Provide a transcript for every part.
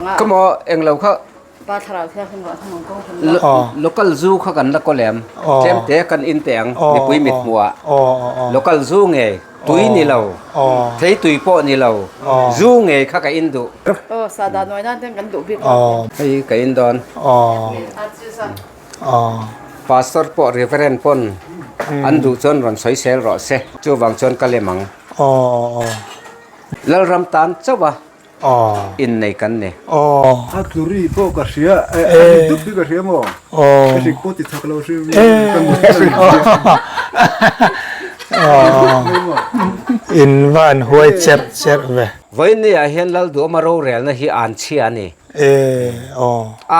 Ka maw englo kha local zu kha kan la kawl em? Tlem te kan in teh ang mipui mit hmuh ah. Local zu ngei tui ni lo, thei tui pawh ni lo, zu ngei kha ka in duh. Hei ka in dawn. Pastor pawh Reverend pawn an duh chuan rawn sawisel rawh se, chuvang chuan ka lem ang. Lalram tan chauh a. Innei kan ni. A tluri pawh ka hria, a ri dup hi ka hria maw? Ka hrik pawh ti chak lo hrim ka ngun ka hria. In van huai cherh cherh ve. Vawiinniah hian Lalduhawma rorelna hi an chhia a ni.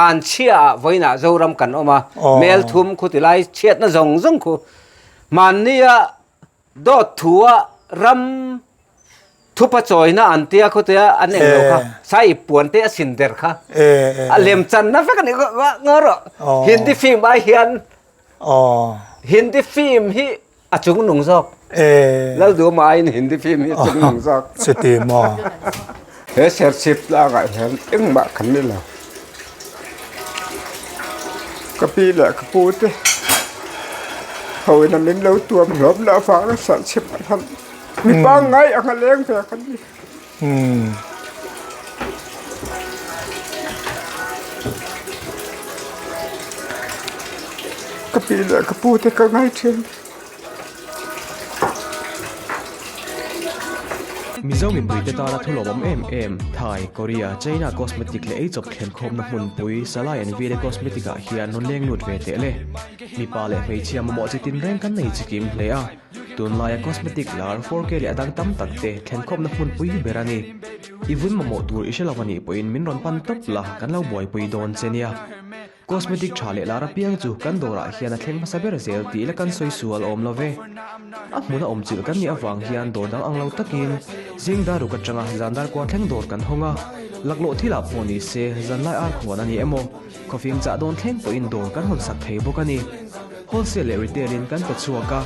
An chhiaah vawiinah Zoram kan awm a, Melthum khu tilai chhiatna zawng zawng khu hmannia Dawt thua ram thupa chawina an tia khutia an eng lo kha sai ip puan te a sin der kha a lem channa vek a ni ngaw rawh Hindi film ai hian Hindi film hi a chung nung zawk Lalduhma aiin Hindi film hi a chung nung zawk chuti maw he serchhip tlangah hian engmah kan ni lo. Ka pi leh ka pu te ho in a min lo tuam hlawm loh avanga serh chhip a hlan mi pangngai ang a leng ve kan ni. Ka pi leh ka pu te ka ngai thin. Mizo mipuite tana thu lawmawm em em, Thai, Korea, China cosmetic leh eichawp thlenkhawmna hmunpui Salai and Vile Cosmetic ah hian rawn leng lut ve teh le. Mipa leh hmeichhia mamawh chi tinreng kan nei chikim hle a, tunlaia cosmetic lar 4K leh a dang tam tak te thlenkhawmna hmunpui ber a ni. I vun mamawh tur i hre lo a nih pawhin min rawn pan tawp la, kan lo buaipui dawn che nia. Cosmetic tha leh lar apiang chu kan dawrah hian a thleng hmasa ber zel tih la kan sawi sual awm lo ve. A hmuna awm chilh kan nih avang hian dawr dang ang lo takin zing dar ruk atanga zan dar kua thleng dawr kan hawng a, laklawh thilah pawh ni se zanlai ar khuan a ni emaw, khawfing chah dawn thleng pawhin dawr kan hawn sak thei bawk a ni. Wholesale leh retail in kan pe chhuak a,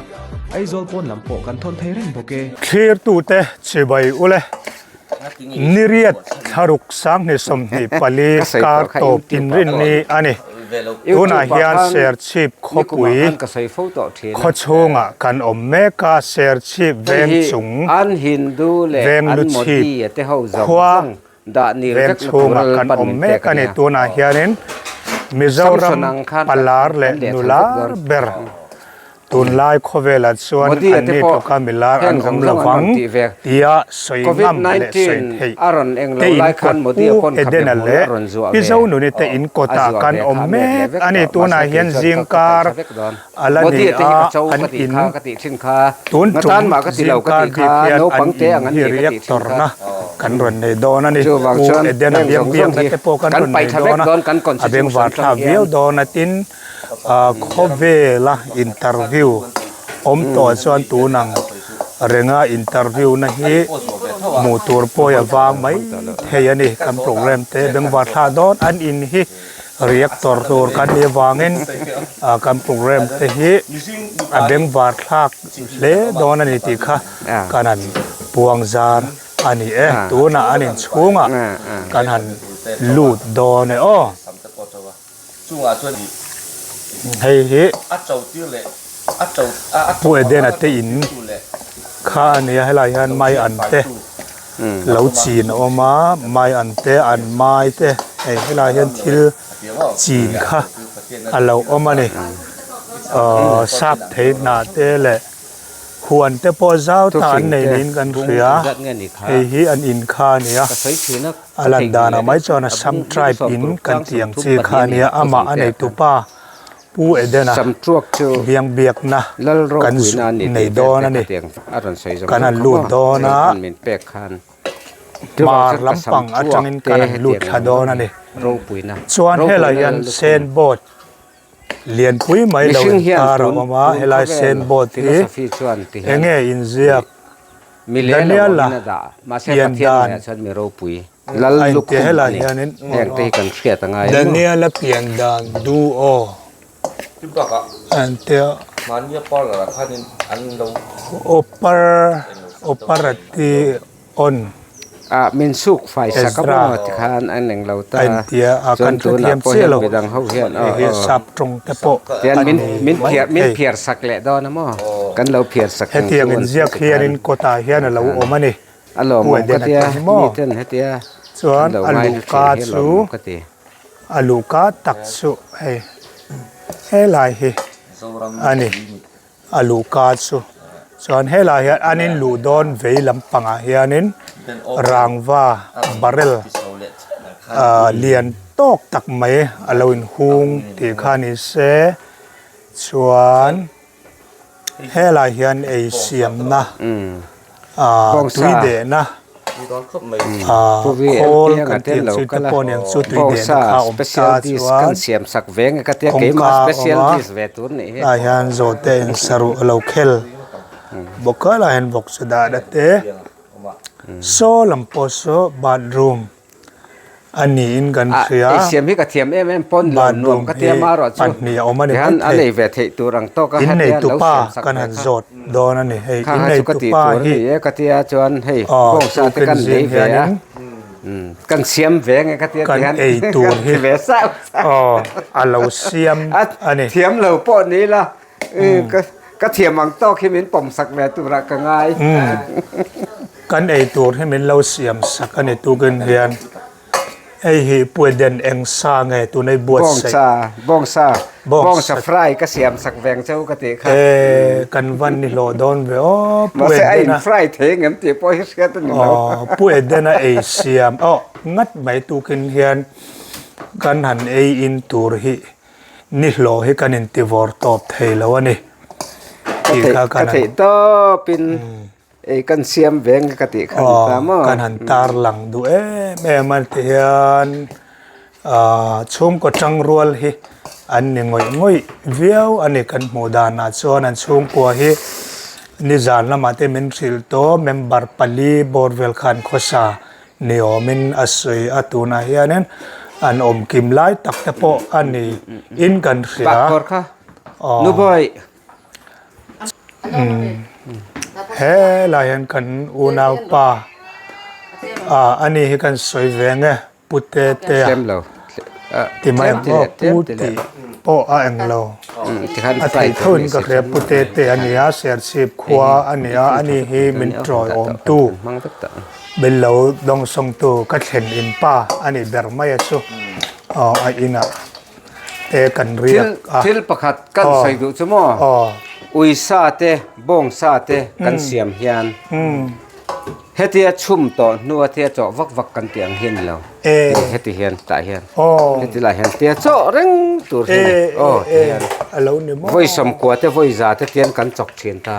Aizawl pawn lam pawh kan thawn thei reng bawk e. Thlirtute chibai ule. Niriat thlaruk 2024 kar tawp inrinni a ni. Tunah hian Serchhip khawpui khawchhungah kan awm mek a, Serchhip veng chung veng luchhip khua veng chhungah kan awm mek a ni. Tunah hianin Mizoram palar leh nular ber Tunlai khawvelah chuan an ni tluka milar an awm lo vang tia sawi ngam leh sawi theih te in kawt Pu Edena leh Pi Zonuni te in kawtah kan awm mek a ni. Tunah hian zingkar a la ni a, an in tun tum zingkar bik hian an in hi reactor na kan rawn nei dawn a ni. Pu Edena biang biakna te pawh kan rawn nei dawn a, a bengvar thlak viau dawn a tin. Khawvela interview awm tawh chuan tunang renga interview na hi hmuh tur pawi a vang mai thei a ni. Kan program te bengvar thlah dawn an in hi reactor tur kan nih avangin kan program te hi a bengvar thlak hle dawn a ni tih kha kan han puang zar a ni e. Tunah an inchhungah kan han lut dawn e aw. Chungah chuan i Hei hi a cho tir leh a cho a a Pu Edena te in kha a nia helai hian mai an te lo chin a awm a mai an te an mai te hei helai hian thil chin kha a lo awm a ni ahh sap thei hnah te leh Huan te pawh zau ta an nei niin kan hria, hei hi an in kha a nia, a lan danah mai chuan Assam tribe in kan tih ang chi kha a nia, amah a neitu pa Pu Edena biang biakna kan nei dawn a ni, kan han lut dawn a, hmar lampang atangin kan han lut thla dawn a ni, chuan helai hian sen board. Lianpui mai lo in tar a awm a, helai sen board hi enge inziak Daniela pian dan a inti helai hianin Daniela pian dan du aw a inti a Opar oparati on. Ah min suk fai sak a Ezra maw tikhan an eng lo ta a intia a chuan kan tunah hrethiam pawh chiah hian lo midang ho hian hei aw hi aw sap tawng te pawh tian a min nei min mai phiar min thei. phiar sak leh dawn a maw kan lo phiar sak ang Hetiang chu an inziak ti hianin khan kawtah hian a lo awm a ni. A lawmawm Pu ka Edena tia te hi maw? miten hetia Chuan an lo a ngaihlu luhka thin hi a chu lawmawm ka ti. a luhka tak chu hei helai hi a ni a luhka chu. Chuan helai hian an in luh dawn vei lampangah hianin rangva barrel ah lian tawk tak mai a lo inhung tih kha ni se chuan. Helai hian ei siamna ah tui dehna ah khawl kan tih ang chu te pawh nen chu tui dehna kha a awm ta chuan kawngka a awm a tah hian zawhte in saruh a lo khel bawk a helai hian vawk chu dah na te saw lam pawh saw bathroom. A niin kan hria. Ei siam hi ka thiam em em pawn lo nuam ka tia ma erawh chu pahnih a awm a ni tihian a nei ve theih tur ang tawk a hetia lo siam sak kan ve han kha zawt dawn a ni hei kha kha chu ka tih tur a ni e ka tia chuan hei bawngsa te kan lei ve a kan siam ve nge ka tia kan tihian ei tur kan hi ti ve sauh sauh aw a lo siam a ni thiam lo pawh ni la Ka thiam ang tawk hi min pawm sak ve turah ka ngai. Kan ei tur hi min lo siam sak a ni tukin hian hei hi Pueden eng sa nge tuna i buatsaih. Bawngsa, bawngsa, bawngsa fry ka siam sak veng cheu ka tih kha. E kan van ni hlawh dawn ve aw Mahse a in fry thei ngem tih pawh hi hriat a ni lo. Aw Puedena ei siam aw ngat mai tukin hian kan han ei in tur hi Ni hlawh hi kan inti vawr tawp thei lo a ni tih kha Ka kan han theih tawpin ei kan siam veng ka tih kha ni ta maw? Kan han tarlang duh em em a ti hian ah chhungkaw tangrual hi an ni ngawih ngawih viau a ni kan hmuh danah chuan an chhungkua hi nizan lamah te min hrilh tawh member pali bawr vel khan khawsa Ni awmin a sawi a, tunah hianin an awm kim lai tak te pawh a ni in kan hria. Bakkhawr kha Nubawi. Helai hian kan unaupa ah a ni hi kan sawi ve ang e. Pu Tete a ti mai ang aw, Pu tih pawh a eng lo. A theih tho in ka hria Pu Tete a ni a, Serchhip khua a ni a, ani hi min tawiawmtu, min lo dawngsawngtu ka thlen in pa a nih ber mai a chu aw a inah te kan riak a. Thil pakhat kan sawi duh chu maw, uisa te, bawngsa te kan siam hian. Hetia chhum tawh hnua tia chawh vak vak kan tih ang hi a ni lo. Heti hian tah hian heti lai hian tia chawh reng tur hi a ni. Aw ti hian vawi sawmkua te vawi za te tian kan chawk thin ta.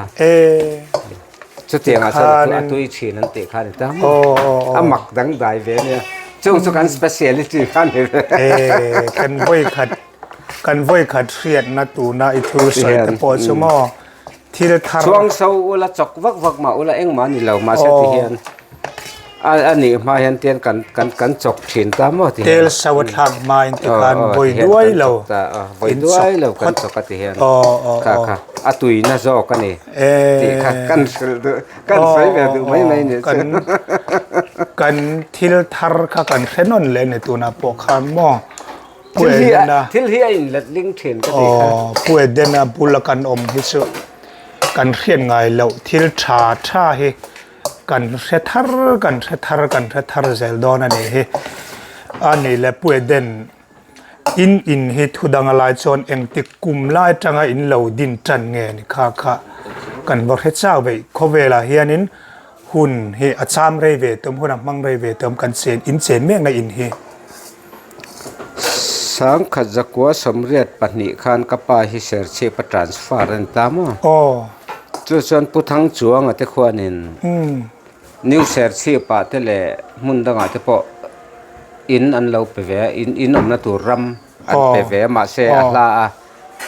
Chutiangah chuan a tui thin an tih kha a ni ta maw? A mak dangdai ve ania. Chung chu kan speciality kha a ni ve. Kan vawi khat kan vawi khat hriatna tuna i thu sawi te pawh chu maw? Thil thar. Chhuang so ula chawk vak vak mah ula engmah a ni lo mahse ti hian a a nih hma hian tian kan kan kan chawk thin ta maw ti hian. Tel so a thlak hma in ti khan vawi duai lo vawi duai lo kan chawk a ti hian kha kha a tuina zawk a ni tih kha kan hrilh duh kan sawi ve duh mai mai ni chu. Kan thil thar kha kan hre nawn leh a ni tunah pawh khan maw. Thil hi a thil hi a inlet ling thin ka tih kha. Aw, Pu Edena bula kan awm hi chu kan hriat ngai loh thil tha tha hi kan hre thar kan hre thar kan hre thar zel dawn a nih hi. A nih leh Pu Eden, in in hi thu dang a lai chuan engtik kum lai atanga in lo din tan nge ni kha kha kan va hre chak veih khawvelah hianin hun hi a cham rei ve tawm hun a hmang rei ve tawm kan chen in chen mekna in hi. Sangkhat zakua 82 khan ka pa hi Serchhip a transfer a ni ta maw? Aw. Chu chuan Pu Thangchuanga te khuanin New Serchhip ah te leh hmun dangah te pawh in an lo pe ve a, in in awmna tur ram an pe ve a mahse a hla a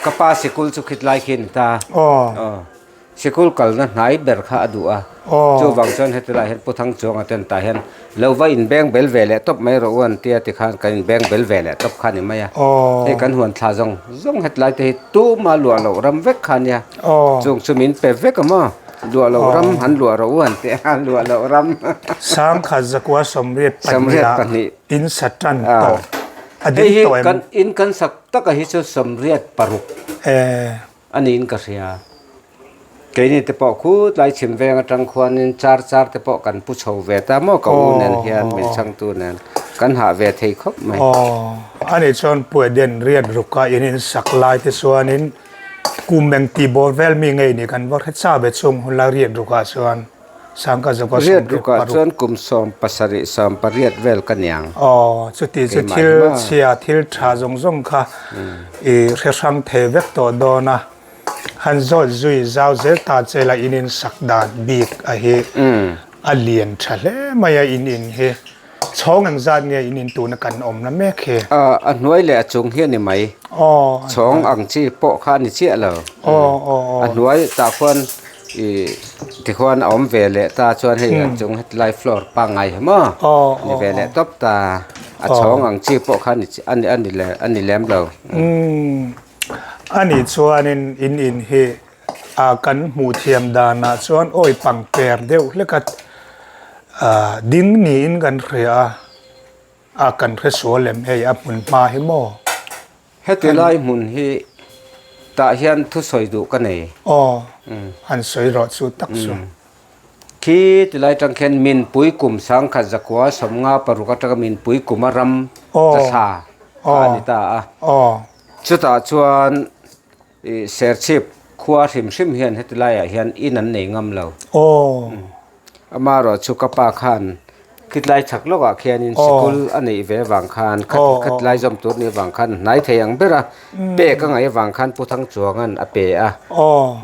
ka pa sikul chu khitlai khi a ni ta. Aw. Sikul kalna hnai ber kha a duh a, chuvang chuan heti lai hian Pu Thangchuanga ten tah hian lo va inbeng bel ve leh tawp mai rawh u an tia tikhan kan inbeng bel ve leh tawp kha a ni mai a. Hei kan huan thla zawng zawng heti lai te hi tuma luah loh ram vek kha a nia, chung chu min pe vek a maw? Luah loh ram han luah rawh u han ti a, luah loh ram. Sangkhat zakua 82 ah in sa tan tawh a ding tawh em? Hei hi kan in kan sak taka hi chu 86 a niin ka hria. Keini te pawh khutlai chhim veng atang khuanin char char te pawh kan pu chho ve ta maw ka u nen hian min chhangtu nen kan hah ve thei khawp mai. Aw, ani chuan Pueden riat ruka in in sak lai te chuanin kum eng tih bawr vel mi ngei ni kan va hre cha ve chung hun lai riat rukah chuan Sangka Zawka Riat rukah chuan kum 17 18 vel ka niang. Aw, chuti chu thil chhia thil tha zawng zawng kha i hre hrang thei vek tawh dawn a. Han zawt zui zau zel ta che la in in sak dan bik a hi a lian tha hle mai a in in hi chhawng eng zat nge in in tuna kan awm na mek hi. A hnuai leh a chung hi a ni mai. Chhawng ang chi pawh kha a ni chiah lo. A hnuai tah khuan ih tikhuan a awm ve leh ta chuan hei a chung hetilai floor pangngai hi maw ni ve leh tawp ta a chhawng ang chi pawh kha a ni lem lo. A nih chuanin in in hi ah kan hmuh thiam danah chuan awi pang per deuh hlek a ah ding niin kan hria a, ah kan hre sual em hei a hmun hma hi maw? Heti lai hmun hi tah hian thusawi duh ka nei. Aw, han sawi rawh chu tak chu. Khi tilai atang khian Minpui kum 1956 atanga Minpui kuma ram tla thla kha a ni ta a. Chutah chuan Serchhip khua hrim hrim hian heti laiah hian in an nei ngam lo. Amaherawhchu ka pa khan Khitlai chhak lawkah khianin sikul a neih ve avang khan khatlai zawm tur nih avang khan hnai thei ang ber a, pek a ngaih avang khan Pu Thangchuanga'n a pe a.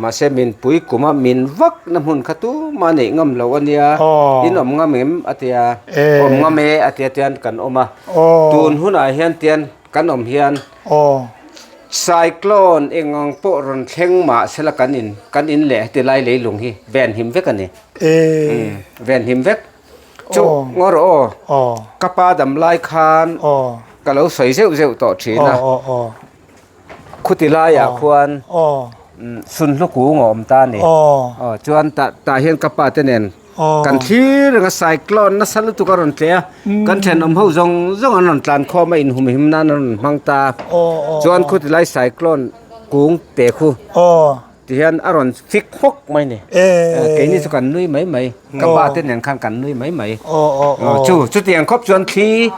Mahse minpui kuma min vak na hmun kha tumah neih ngam lo a nia, in awm ngam em a ti a, awm ngam e a ti a tian kan awm a. Tun hunah hian tian kan awm hian cyclone eng ang pawh rawn thleng mah sela kan in kan in leh heti lai leilung hi venhim vek a ni. Venhim vek. Chu ngaw rawh aw. Ka pa dam lai khan ka lo sawi zeuh zeuh tawh thin a. Khuti laiah khuan sunhlu kung a awm ta a ni. Chuan tah hian ka pa te nen kan thlir reng a cyclone nasa lutuk a rawn tle a. Kan thenawm ho zawng zawng an rawn tlan khawm a inhumhim nan an rawn hmang ta. Chuan khuti lai cyclone kung te khu. Tihian a rawn fik hawk mai ni. Keini chu kan nui mai mai. Ka pa te nen khan kan nui mai mai. Chu chutiang khawp chuan thli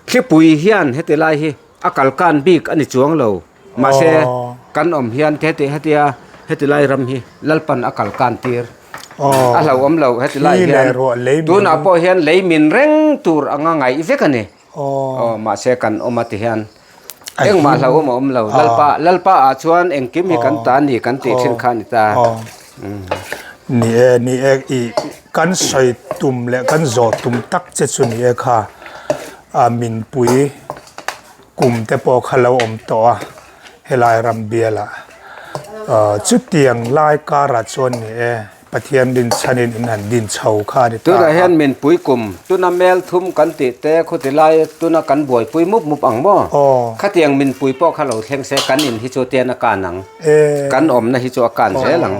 thlipui hian heti lai hi a kal kan bik a ni chuang lo. Mahse kan awm hian heti hetia heti lai ram hi Lalpan a kal kan tir. A hlauhawm lo heti lai hian tunah pawh hian lei min reng tur anga ngaih vek a ni. Aw mahse kan awm a ti hian engmah hlauhawm a awm lo Lalpa Lalpa ah chuan engkim hi kan ta ni kan tih thin kha a ni ta. Ni e ni e i kan sawi tum leh kan zawh tum tak che chu ni e kha a minpui kum te pawh kha lo awm tawh a helai ram bialah chutiang lai karah chuan ni e. Pathian din chhanin in han din chho kha a ni ta a. Tunah hian min pui kum, tuna mel thum kan tih te khuti lai tuna kan buaipui mup mup ang maw? Khatiang min pui pawh kha lo thleng se kan in hi chu tian a kan ang, kan awmna hi chu a kan zel ang.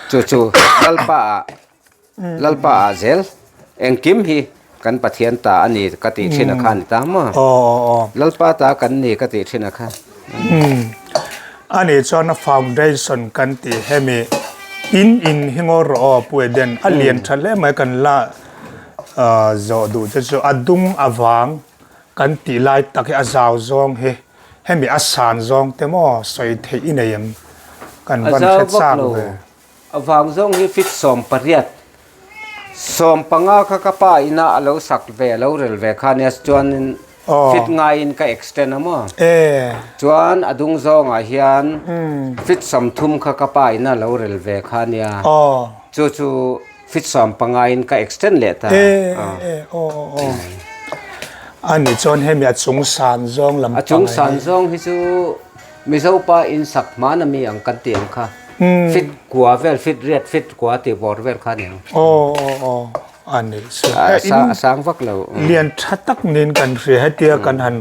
Chu chu Lalpa ah Lalpa ah zel engkim hi kan Pathian ta a ni ka tih thin a kha a ni ta maw? Lalpa ta kan ni ka tih thin a kha. A nih chuan a foundation kan tih hemi in in hi ngaw rawh aw Pu Eden a lian tha hle mai kan la zawh duh te chu a dung avang kan tih lai tak hi a zau zawng hi hemi a san zawng te maw sawi theih i nei em kan van hre chak ve. A vang zawng hi fit 18, 15 kha ka pa ina a lo sak ve, a lo rel ve kha nia, chuanin fit ngaiin ka extend a maw? Chuan a dung zawngah hian fit 30 kha ka pa ina a lo rel ve kha nia, chu chu fit 15 in ka extend leh ta. A nih chuan hemi a chung san zawng lam A chung san zawng hi chu Mizo pa in sak hman ami ang kan tih ang kha fit kua vel fit riat fit kua tih bawr vel kha a ni ang. Aw aw aw a ni chu. A sang vak lo. Lian tha tak niin kan hria hetia kan han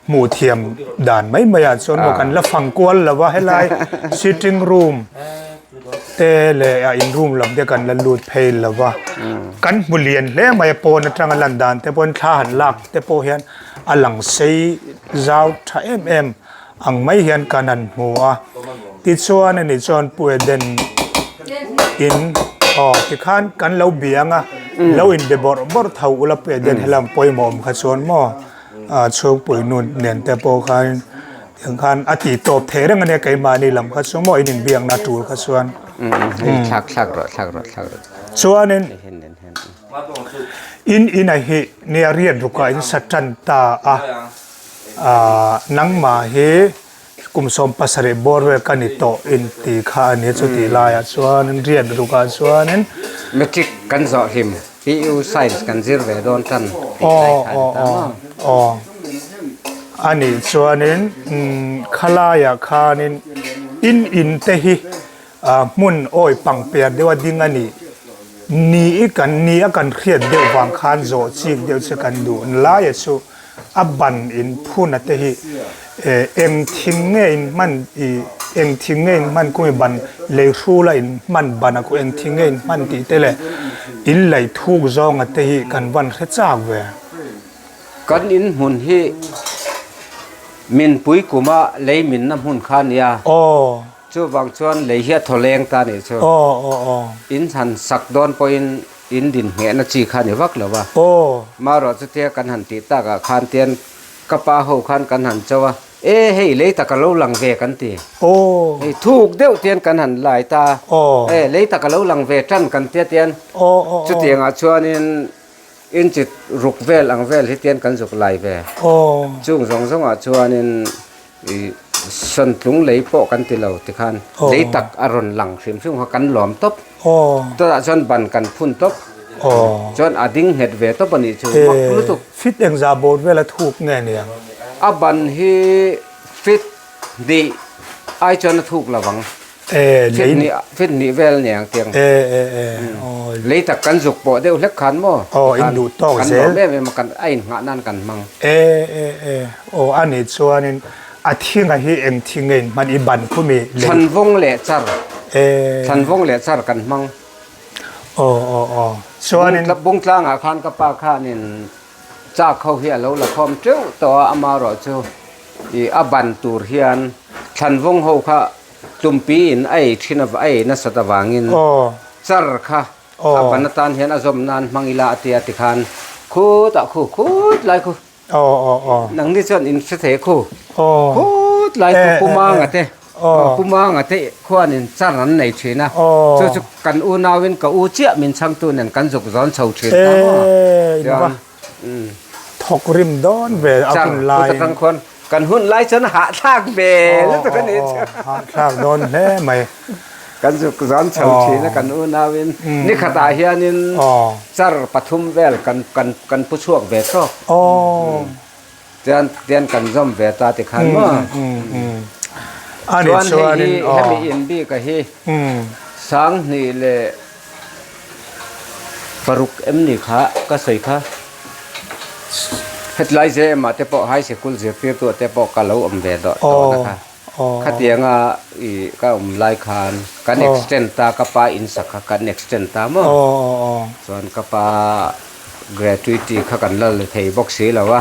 hmuh thiam dan mai mai ah chuan maw kan la fang kual lo a helai sitting room. te leh a in room lam te kan la lut phei lo va kan hmu lian hle mai a pawn atanga lan dan te pawn thla han lak te pawh hian a lang sei zau tha em em ang mai hian kan han hmu a tichuan ani chuan Pu Eden in aw tikhan kan lo biang a lo inbe bawrh bawrh tho ula Pu Eden helam pawimawh awm kha chuan maw ah chhungpui nu nen te pawh khan tiang khan a tih tawp thei reng ania keimahni lam kha chu maw in inbiakna tul kha chuan thlak thlak rawh thlak rawh thlak rawh chuanin in ina hi nia riat rukah in sa tan ta a ah nangmah hi kum 17 bawr vel ka ni tawh in ti kha a nia chutih laiah chuan riat rukah chuanin matric kan zawh hlim PU Science kan zir ve dawn tan tih lai kha a ni ta maw? Aw a nih chuanin khalaiah khanin in in te hi hmun awi pangper deuha ding a nih ni i kan ni a kan hriat deuh vang khan zawh chik deuh che kan duh laia chu A ban in phun a te hi eng thing nge in hman i eng thing nge in hman kawng i ban lei hrul a in hman ban a ku eng thing nge in hman tih te leh in lei thuk zawng a te hi kan van hre chak ve. Kan in hmun hi min pui kuma lei minna hmun kha a nia. Aw. Chuvang chuan lei hi a thaw leng ta a nih chu. Aw aw aw. In han sak dawn pawhin In din nghehna chi kha ni vak lo a. Aw. Marawh chutia kan han tih takah khan tian ka pa ho khan kan han cho a, E hei lei tak a lo lang ve kan ti. Aw. Hei thuk deuh tian kan han lai ta. Aw. E lei tak a lo lang ve tan kan tia tian. Aw aw aw. Chutiangah chuanin inchit ruk vel ang vel hi tian kan zuk lai ve. Aw. Chung zawng zawngah chuanin I sawntlung lei pawh kan ti lo tikhan lei tak a rawn lang hrim hrim kha kan lawm tawp. Chutah chuan ban kan phun tawp. Chuan a ding nghet ve tawp a nih chu mak lutuk. Fit engzah bawr vel a thuk nge niang? A ban hi fit hnih ai chuan a thuk lo ang. Lei Fit hnih vel niang tiang. Lei tak kan zuk pawh deuh hlek khan maw? Aw in duh tawk zel. Kan lawm em em a kan a inngah nan kan hmang. Aw a nih chuanin a thinga hi eng thing nge in hman i ban khumi lei. Thlanvawng leh char. Thlanvawng leh char kan hmang. Aw aw aw chuanin. Bungtlangah khan ka pa khanin chak ho hi a lo la khawm teuh tawh a amaherawhchu i a ban tur hian thlanvawng ho kha tumpi in a ei thin a ei nasat avangin char kha a ban atan hian a zawm nan hmang ila a tia tikhan khutah khu khut lai khu Nangni chuan in hre thei khu. Khut lai chu Pu Manga te Pu Manga te khuanin char an nei thin a. Chu chu kan unauin ka u chiah min chhangtu nen kan zuk zawn chho thin ta maw. Chuan thawk rim dawn ve a hun laiin. Char atang khuan kan hun lai chuan hahthlak ve lutuk a nih chu. Hahthlak dawn hle mai. Kan zuk zawn chho thin a kan unauin nikhatah hianin char pathum vel kan kan kan pu chhuak ve tawk. Chuan tian kan zawm ve ta ti khan maw. Chuan hei hi hemi in bik a hi sanghnih leh paruk em ni kha ka sawi kha. Hetlai JM ah te pawh high sikul zirtirtu ah te pawh ka lo awm ve dawh tawh na kha. Khatianga i ka awm lai khan kan extend ta ka pa in sak kha kan extend ta maw? Chuan ka pa gratuity kha kan la la thei bawk si lo a.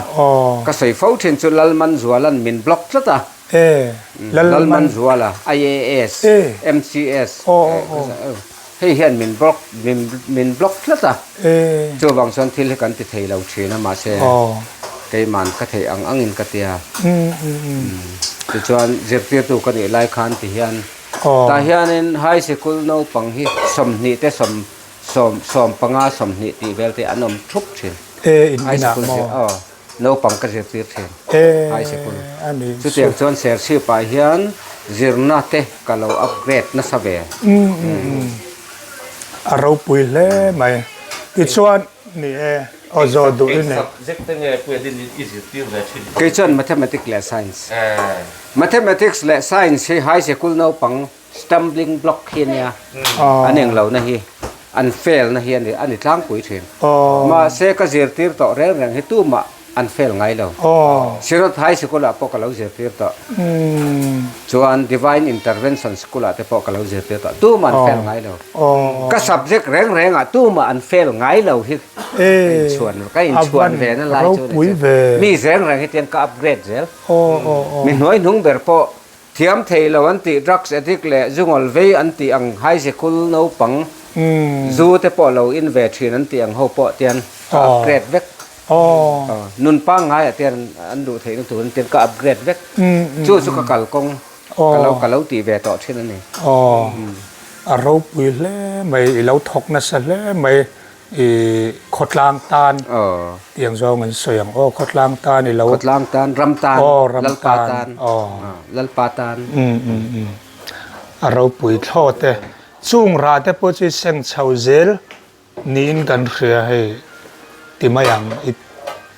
Ka sawi fo thin chu Lalmanzuala'n min block tlat a. Lalmanzuala, IAS, MCS. Hei hian min block min block tlat a, chuvang chuan thil hi kan ti thei lo thin a mahse keiman ka theih ang angin ka tia. Tichuan zirtirtu ka nih lai khan ti hian tah hianin high sikul naupang hi 20 te sawm sawm sawmpanga 20 tih vel te an awm thup thin. High sikul aw. Naupang ka zirtir thin high sikul. Chutiang chuan Serchhip ah hian zirna te ka lo upgrade nasa ve. A ropui hle mai. Tichuan ni e aw zawh duh i nei. Eng subject te nge Puia din i zirtir ve thin? Kei chuan Mathematics leh Science. Mathematics leh Science hi high sikul naupang Stumbling block hi ania, an englo na hi, an fail na hi a ni tlangpui thin. Mahse ka zirtir tawh reng reng hi tumah an fail ngai lo. Sirot High Sikul ah pawh ka lo zirtir tawh. Chuan Divine Intervention School ah te pawh ka lo zirtir tawh. Tumah an fail ngai lo. Ka subject reng reng ah tumah an fail ngai lo hi ka inchhuan ka inchhuan ve na lai chu ni chu. Mi reng reng hi tian ka upgrade zel. Mi hnuai hnung ber pawh Thiam thei lo an tih drugs addict leh zu ngawl vei an tih ang high sikul naupang zu te pawh lo in ve thin an tih ang ho pawh tian ka upgrade vek. Nun pangngai ah tian an duh theihna tur an tian ka upgrade vek. Chu chu ka kalkawng ka lo ka lo tih ve tawh thin a ni. A ropui hle mai i lo thawk nasa hle mai. I khawtlang tan tiang zawng an sawi ang aw khawtlang tan i lo Khawtlang tan ram tan aw ram Lalpa tan aw Lalpa tan um um um a ropui thlawt e chung rah te pawh chu i seng chho zel niin kan hria hei ti mai ang i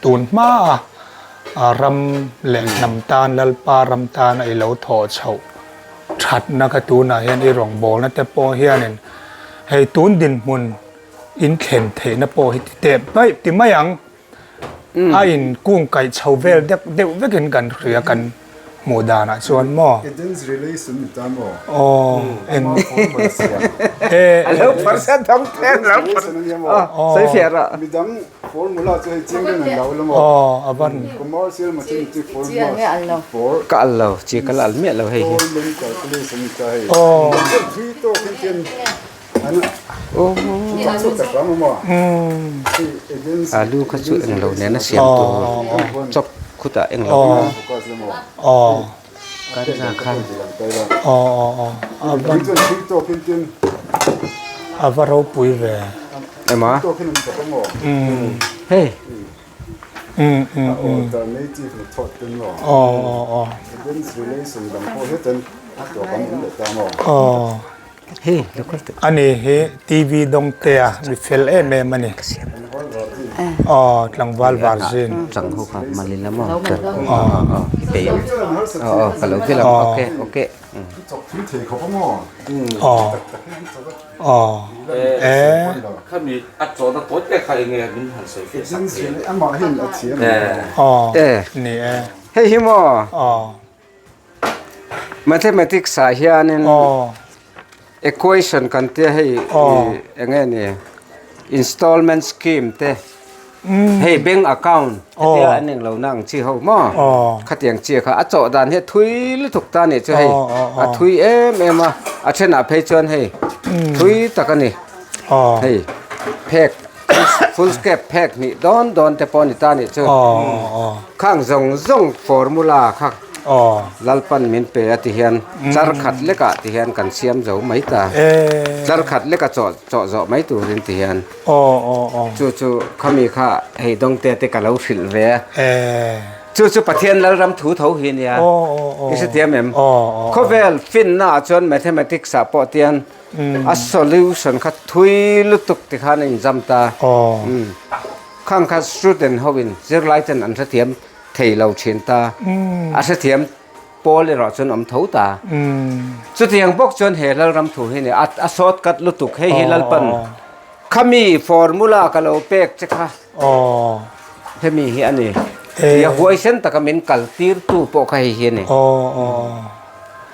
tun hma a a ram leh hnam tan Lalpa ram tan a i lo thawh chhoh thatna ka tunah hian i rawngbawlna te pawh hianin hei tun dinhmun in thlen theihna pawh hi ti teh mai ti mai ang a in kung kaih chho vel deuh deuh vekin kan hria kan hmuh danah chuan maw Eden's relation ni ta maw aw eng ama formal siam e A lo phawrh a dang te an lo relation a nia maw sawi fiah rawh midang Formula chu hei chiang deuh an lo la maw? Aw, a van. Commercial mathematics formula for. Ka al lo, chi ka la al miah lo hei hi. Installment calculation ni ta hei. Aw. Chuan thui tawk hian khian an chak chhuak tak ram a maw? Hei against. Alu kha chu englo nena siam tur chop khutah englo. Aw. Kanza khan. Aw aw aw. A va a va ropui ve. Ema. Hei. Um um um. Aw aw aw. Aw. Hei lo kal teh. Ani hi TV Dawngtea mi fel em em a ni. Aw tlangval var zin. Chang ho kha malin lam aw. Aw i pe ang. Aw aw ka lo vil ang. Okay okay. Aw aw e. Khami a chawhna tawi te kha enge min han sawi fiah sak thei em? Aw ni e. Hei hi maw? Aw. Mathematics ah hianin equation kan tia hei eng nge ni installment scheme te hei bank account hetia an englo na ang chi ho maw khatiang chi kha a chawh dan hi a thui lutuk ta nih chu hei a thui em em a a thenah phei chuan hei thui tak a ni hei phek Full step phek hnih dawn dawn te pawh a ni ta nih chu. Khang zawng zawng formula kha Lalpan min pe a ti hian char khat lekah ti hian kan siam zo mai ta. Char khat leka chawh chawh zawh mai turin ti hian chu chu khami kha hei dawngte te ka lo hrilh ve a. Chu chu Pathian Lalram thu tho hi nia. I hrethiam em? Khawvel finna ah chuan mathematics ah pawh tian A solution kha thui lutuk ti khan a inzam ta. Khang kha student ho in zirlai ten an hrethiam thei lo thin ta. A hrethiam pawl erawh chuan awm tho ta. Chutiang bawk chuan he Lalram thu hi ni a shortcut lutuk hei hi Lalpan khami formula ka lo pek che kha hemi hi a ni. Tia huaisen taka min kal tir tu pawh kha hei hi a ni.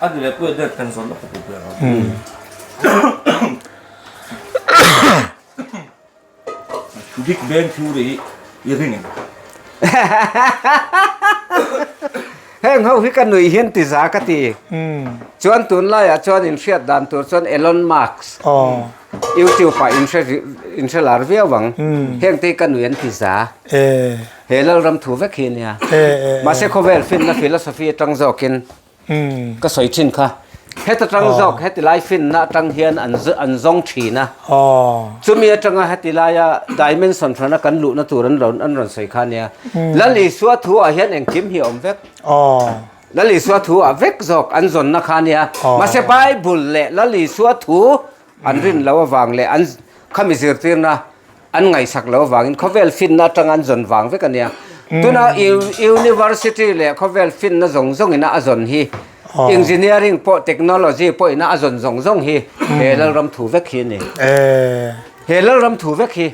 A ni leh pawh hian kan zawn lawk ka ber a. Big Bang Theory hi i ring em? Heng ho hi ka nui hian ti za ka ti. Chuan tunlaiah chuan inhriat dan tur chuan Elon Musk YouTube ah inhre inhre lar viau ang. Heng te hi ka nui an ti za. He Lalram thu vek hi a nia. Mahse khawvel finna philosophy atang zawkin Ka sawi thin kha. Heta tang zawk heti lai finna atang hian an an zawng thin a. Chumi atanga heti laia dimension hrana kan luhna tur an rawn an rawn sawi kha nia. Lal Isua thu ah hian engkim hi a awm vek. Lal Isua thu ah vek zawk an zawnna kha nia. Mahse Bible leh Lal Isua thu an rin loh avang leh an khami zirtirna an ngaihsak loh avangin khawvel finna atanga an zawn vang vek a nia. Tuna university leh khawvel finna zawng zawngina a zawn hi engineering pawh technology pawhina a zawn zawng zawng hi he Lalram thu vek hi a ni. He Lalram thu vek hi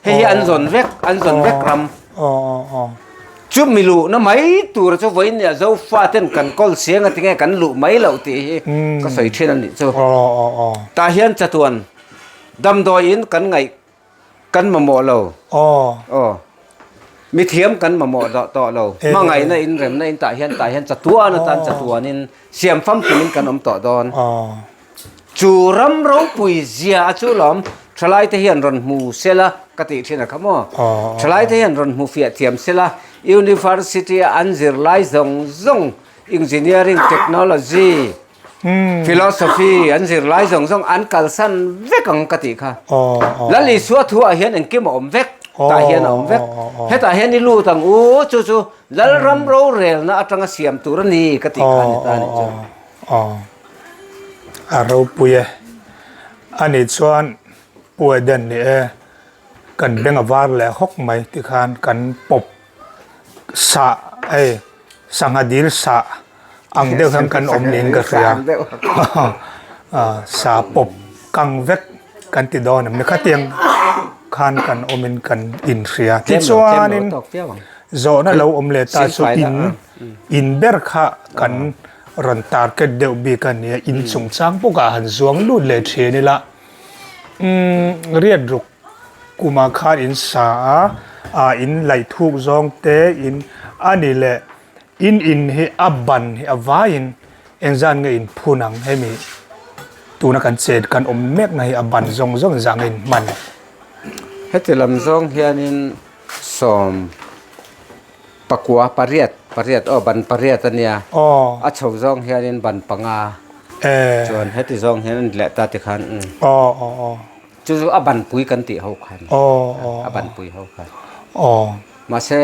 hei hi an zawn vek an zawn vek ram. Chumi luhna mai tura chu vawiin nia Zofaten kan kawl siang a tinge kan luh mai loh tih hi ka sawi thin a nih chu. Tah hian chatuan damdawiin kan ngaih kan mamawh lo. Aw. Mithiam kan mamawh tawh lo. Hmangaihna in remna in tah hian tah hian chatuan atan chatuanin siam famkimin kan awm tawh dawn. Chu ram ropui zia a chu lawm thalaite hian rawn hmu sela ka tih thin a kha maw? Thalaite hian rawn hmu fiah thiam sela University a an zirlai zawng zawng Engineering, Technology, Philosophy an zirlai zawng zawng an kalsan vek ang ka tih kha. Lal Isua thu ah hian engkim a awm vek, tah hian a awm vek. Hetah hian i lut ang u, chu chu Lalram rorelna atanga siam tur a ni ka tih kha a ni ta a nih chu. Aw, a ropui e. Ani chuan Pu Eden ni e, kan beng a var leh hawk mai tikhan kan pawp sah hei sangha dil sah ang deuh hian kan awm niin ka hria. Sa pawp kang vek kan ti dawn em ni khatiang khan kan awmin kan inhria. Tichuanin zawhna lo awm leh ta chu in In ber kha kan rawn target deuh bik a nia, in chungchang bawkah han zuang lut leh thin ila. Umm riat ruk kumah khan in sa a, ah in laih thuk zawng te in a ni leh in in hi a ban hi a vaiin engzan nge in phun ang hemi tuna kan chet kan awm mek na hi a ban zawng zawng engzah nge in hman. Heti lam zawng hianin sawm. Pakua pariat pariat aw ban pariat a nia a chho zawng hianin ban panga chuan heti zawng hian an leh ta tikhan chu chu a banpui kan tih ho khan a banpui ho khan mahse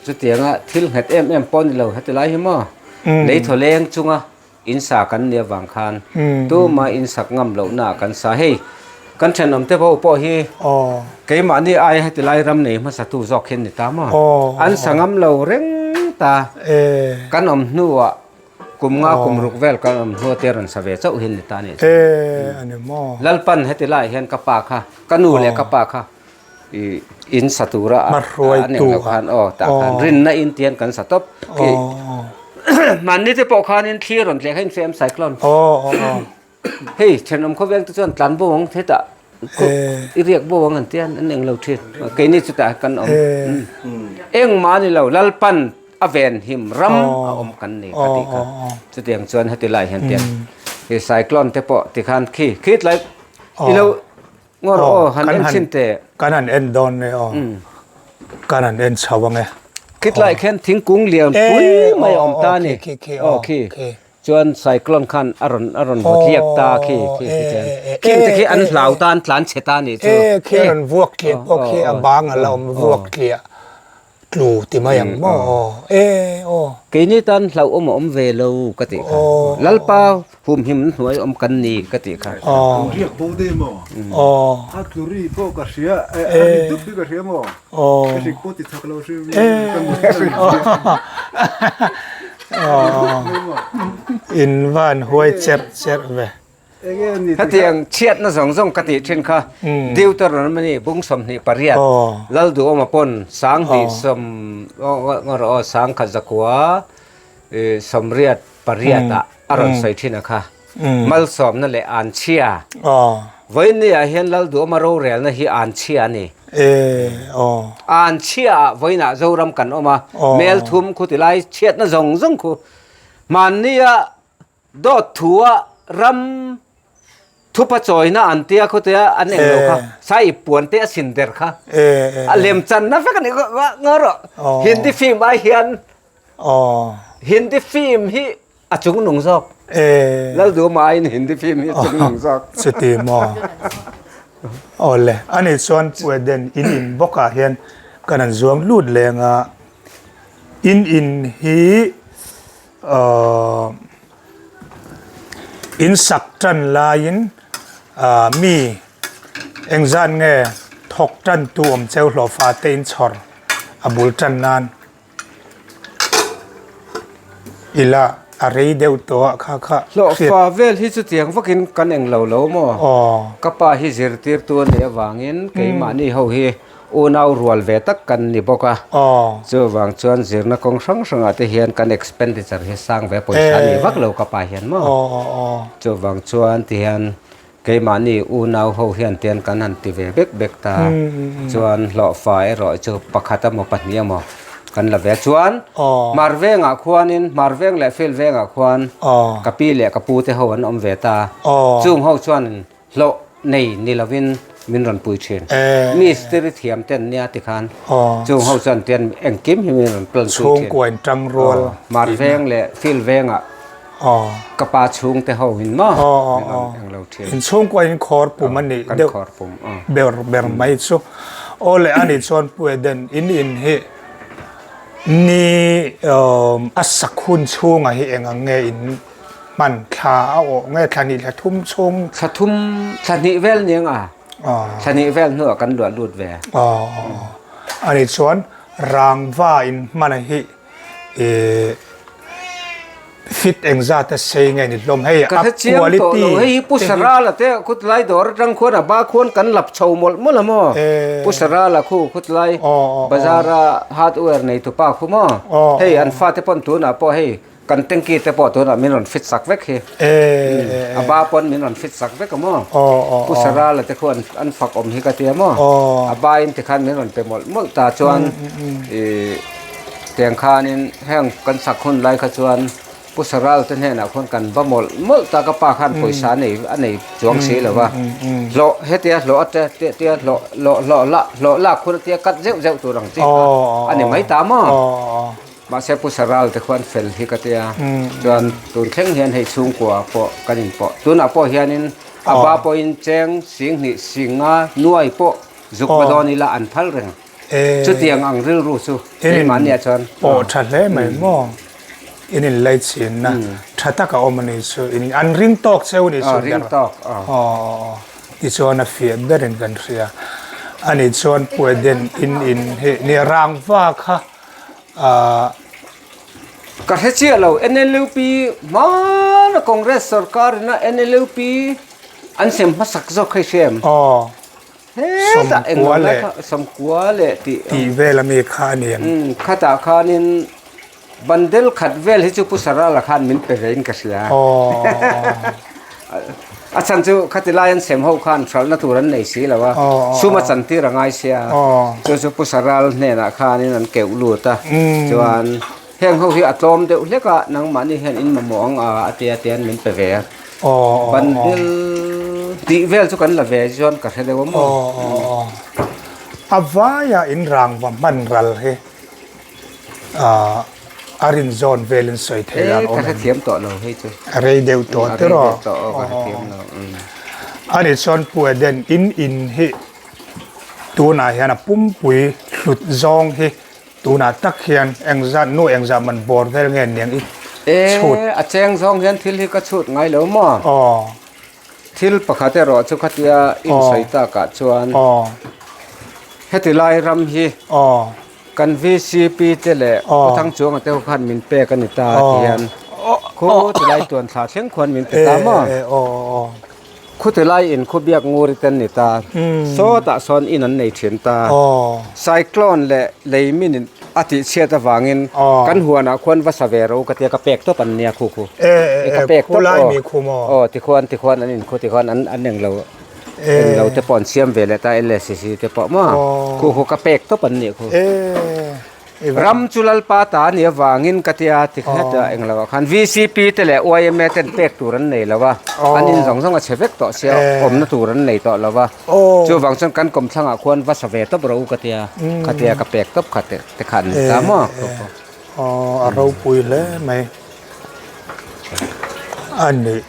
chutianga thil nghet em em pawh a ni lo heti lai hi maw lei thaw leng chunga In sa kan nih avang khan tuma in sak ngam lohna ah kan sa. Hei kan thenawm te ho pawh hi keimahni aia heti lai ram nei hmasa tu zawk hian ni ta maw? An sa ngam lo reng ta. Kan awm hnuah kum nga kum ruk vel kan awm hnu te rawn sa ve chauh hian ni ta a nih chu. Lalpan heti laiah hian ka pa kha, ka nu leh ka pa kha I in sa tura a nih loh khan aw tah khan rinna in tian kan sa tawp khi mahni te pawh khanin thli rawn tleh kha in hria em cyclone hei thenawm khawveng te chuan tlan bo ang hetah i riak bo ang an tia an eng lo thin keini chutah kan awm engmah a ni lo Lalpan a ven him ram a awm kan ni ka tih kha chutiang chuan heti lai hian tian khi cyclone te pawh tikhan khi khi tlai i lo Ngawr aw, han en chhin teh. Kan han en dawn e aw. Kan han en chho ang e. Khitlai khian thingkung lian pui mai a awm ta a ni. Aw khi. Chuan cyclone khan a rawn a rawn vaw tliak ta khi khi khi chuan. Khing te khi an hlau ta an tlan chhe ta a nih chu. E khi a rawn vuak tliah pawh khi a bang a la awm vuak tliah. Tlu ti mai ang maw aw e aw. Keini tan hlauhawm a awm ve lo ka tih kha. Lalpa humhim hnuai awm kan ni ka tih kha. Aw. Riak bo dei maw? Aw. A tlu ri pawh ka hria, a ri dup hi ka hria maw? Aw. Ka hrik pawh ti chak lo hrim ka mut ka hria. Aw. In van huai cherh cherh ve. Hetiang chhiatna zawng zawng ka tih thin kha Deuteronomy bung 28 Lalduhawma pawn sanghnih sawm ngaw rawh aw sangkhat zakua sawmriat pariat ah a rawn sawi thin a kha malsawmna leh anchhia vawiin ah hian Lalduhawma rorelna hi anchhia a ni anchhia ah vawiin ah Zoram kan awm a melthum khu tilai chhiatna zawng zawng khu hmannia Dawt thua ram thupa chawina an tia khawtea an eng lo kha sai ip puan te a sin der kha a lem channa vek a ni ngaw rawh Hindi film ai hian Hindi film hi a chung nung zawk Lalduma aiin Hindi film hi a chung nung zawk chuti maw awle ani chuan Pueden in in bawkah hian kan han zuang lut leng a in in hi Ahh in sak tan laiin ahh mi engzat nge thawk tan tu awm cheu hlawh fa te in chhawr a bul tan nan ila a rei deuh tawh a kha kha Hlawh fa vel hi chutiang vakin kan eng lo lo maw? Aw. Ka pa hi zirtirtu a nih avangin keimahni ho hi. Unau rual ve tak kan ni bawk a, chuvang chuan zirna kawng hrang hrangah te hian kan expenditure hi sang ve pawisa a ni vak lo ka pa hian maw. Chuvang chuan tihian keimahni unau ho hian tian kan han ti ve bek bek ta, chuan hlawhfa erawh chu pakhat emaw pahnih emaw kan la ve a. Chuan Hmar vengah khuanin Hmar veng leh Field vengah khuan ka pi leh ka pu te ho an awm ve ta, chung ho chuan Hlawh nei ni lovin min rawn pui thin. Mistiri thiam ten nia tikhan chung ho chuan tian engkim hi min rawn plan pui thin. Chhungkua in tang rual. Mar veng leh field vengah ka pa chhungte ho in maw min rawn eng lo thin. In chhungkua in khawr pum a nih deuh ber ber mai chu. Aw le ani chuan Pu Eden in in hi ni a sak hun chhungah hi eng ang nge in Hman thla a awh nge thla hnih thla thum chhung? Thla thum, thla hnih vel ni anga thla hnih vel hnuah kan luah lut ve. Ani chuan rangva in hman a hi fit engzat a sei nge ni hlawm hei a quality. Ka hrechiang tawh lo hei hi Pu Sarala te khutlai dawr atang khuan a ba khuan kan lap chho mawlh mawlh a maw Pu Sarala khu khutlai bazar a hardware nei tupa khu maw hei an fate pawn tunah pawh hei Kan tanky te pawh tunah min rawn fit sak vek hi. A ba pawn min rawn fit sak vek a maw? Pu Sarala te khu an fak awm hi ka tia maw? A ba in tikhan min rawn pe mawlh mawlh ta chuan ih tiang khanin heng kan sak hun lai kha chuan Pu Sarala te hnenah khuan kan va mawlh mawlh ta ka pa khan pawisa a nei a nei chuang si lo va. Hlawh hetia hlawh a tia hlawh hlawh hlawh hlawh lak hun atia cut zeuh zeuh tur ang chi kha a ni mai ta maw? Mahse Pu Saral te khuan fel hi ka tia, chuan tun thleng hian hei chhungkua pawh kan inpawh. Tunah pawh hianin a ba pawhin cheng singhnih singa nuai pawh zuk va dawn ila an phal reng. Chutiang ang rilru chu keimahniah chuan. Pawh tha hle mai maw? In inlei chinna tha tak a awm a ni chu. An ring tawk cheu a ni chu. Ring tawk. Tichuan a fiah berin kan hria. Ani chuan Pu Eden in in hi nia rangva kha. Ahh ka hre chiah lo NLUP hmana Congress sorkar ina NLUP an sem hmasak zawk kha i hria em? Aw Hetah englo lai kha sawmkua leh tih tih vel ami kha a ni em? Umm khatah khanin Bandel khat vel hi chu Pu Sarala khan min pe ve in ka hria. A chhan chu khati lai an sem ho khan hralhna tur an nei si lo a, sum a chantir a ngai sia. Chu chu Pu Saral hnenah khanin an keuh lut a, chuan heng ho hi a tlawm deuh hlek a, nangmahni hian in mamawh ang a a tia tian min pe ve a. Bandel tih vel chu kan la ve chuan ka hre deuh a maw. A vaia in rangva hman ral hi. a rin zawn velin sawi thei dan awm em? Ka hrethiam tawh lo hei chu. A rei deuh tawh tiraw? A rei deuh tawh aw ka hrethiam lo. Ani chuan Pu Eden in in hi tunah hian a pumpui hlut zawng hi tunah tak hian engzat nu engzat man bawr vel nge niang i chhut? E a cheng zawng hian thil hi ka chhut ngai lo maw? Aw. Thil pakhat erawh chu khatia insawi takah chuan heti lai ram hi Kan VCP te leh Pu Thangchuanga te ho khan min pek a ni ta ti hian khu tilai tuan thla thleng khuan min pe ta maw? Khu tilai in khu biak ngur i ten ni ta. Sawtah sawn in an nei thin ta. Cyclone leh lei min in a tih chhiat avangin kan huanah khuan va sa ve ro ka tia ka pek tawp an nia khu khu. Ka pek tawp aw. Aw tikhuan tikhuan an in khu tikhuan an englo. Englo te pawh an siam ve leh ta LSCC te pawh maw khu khu ka pek tawp an nih khu. Ram chu Lalpa ta a nih avangin ka tia ti khat a englo ah khan VCP te leh YMA ten pek tur an nei lo a, an in zawng zawng a chhe vek tawh sia awmna tur an nei tawh lo a, chuvang chuan kan kawmthlang ah khuan va sa ve tawp rawh u ka tia, ka tia ka pek tawp kha te khan ni ta maw. Aw a ropui hle mai. A nih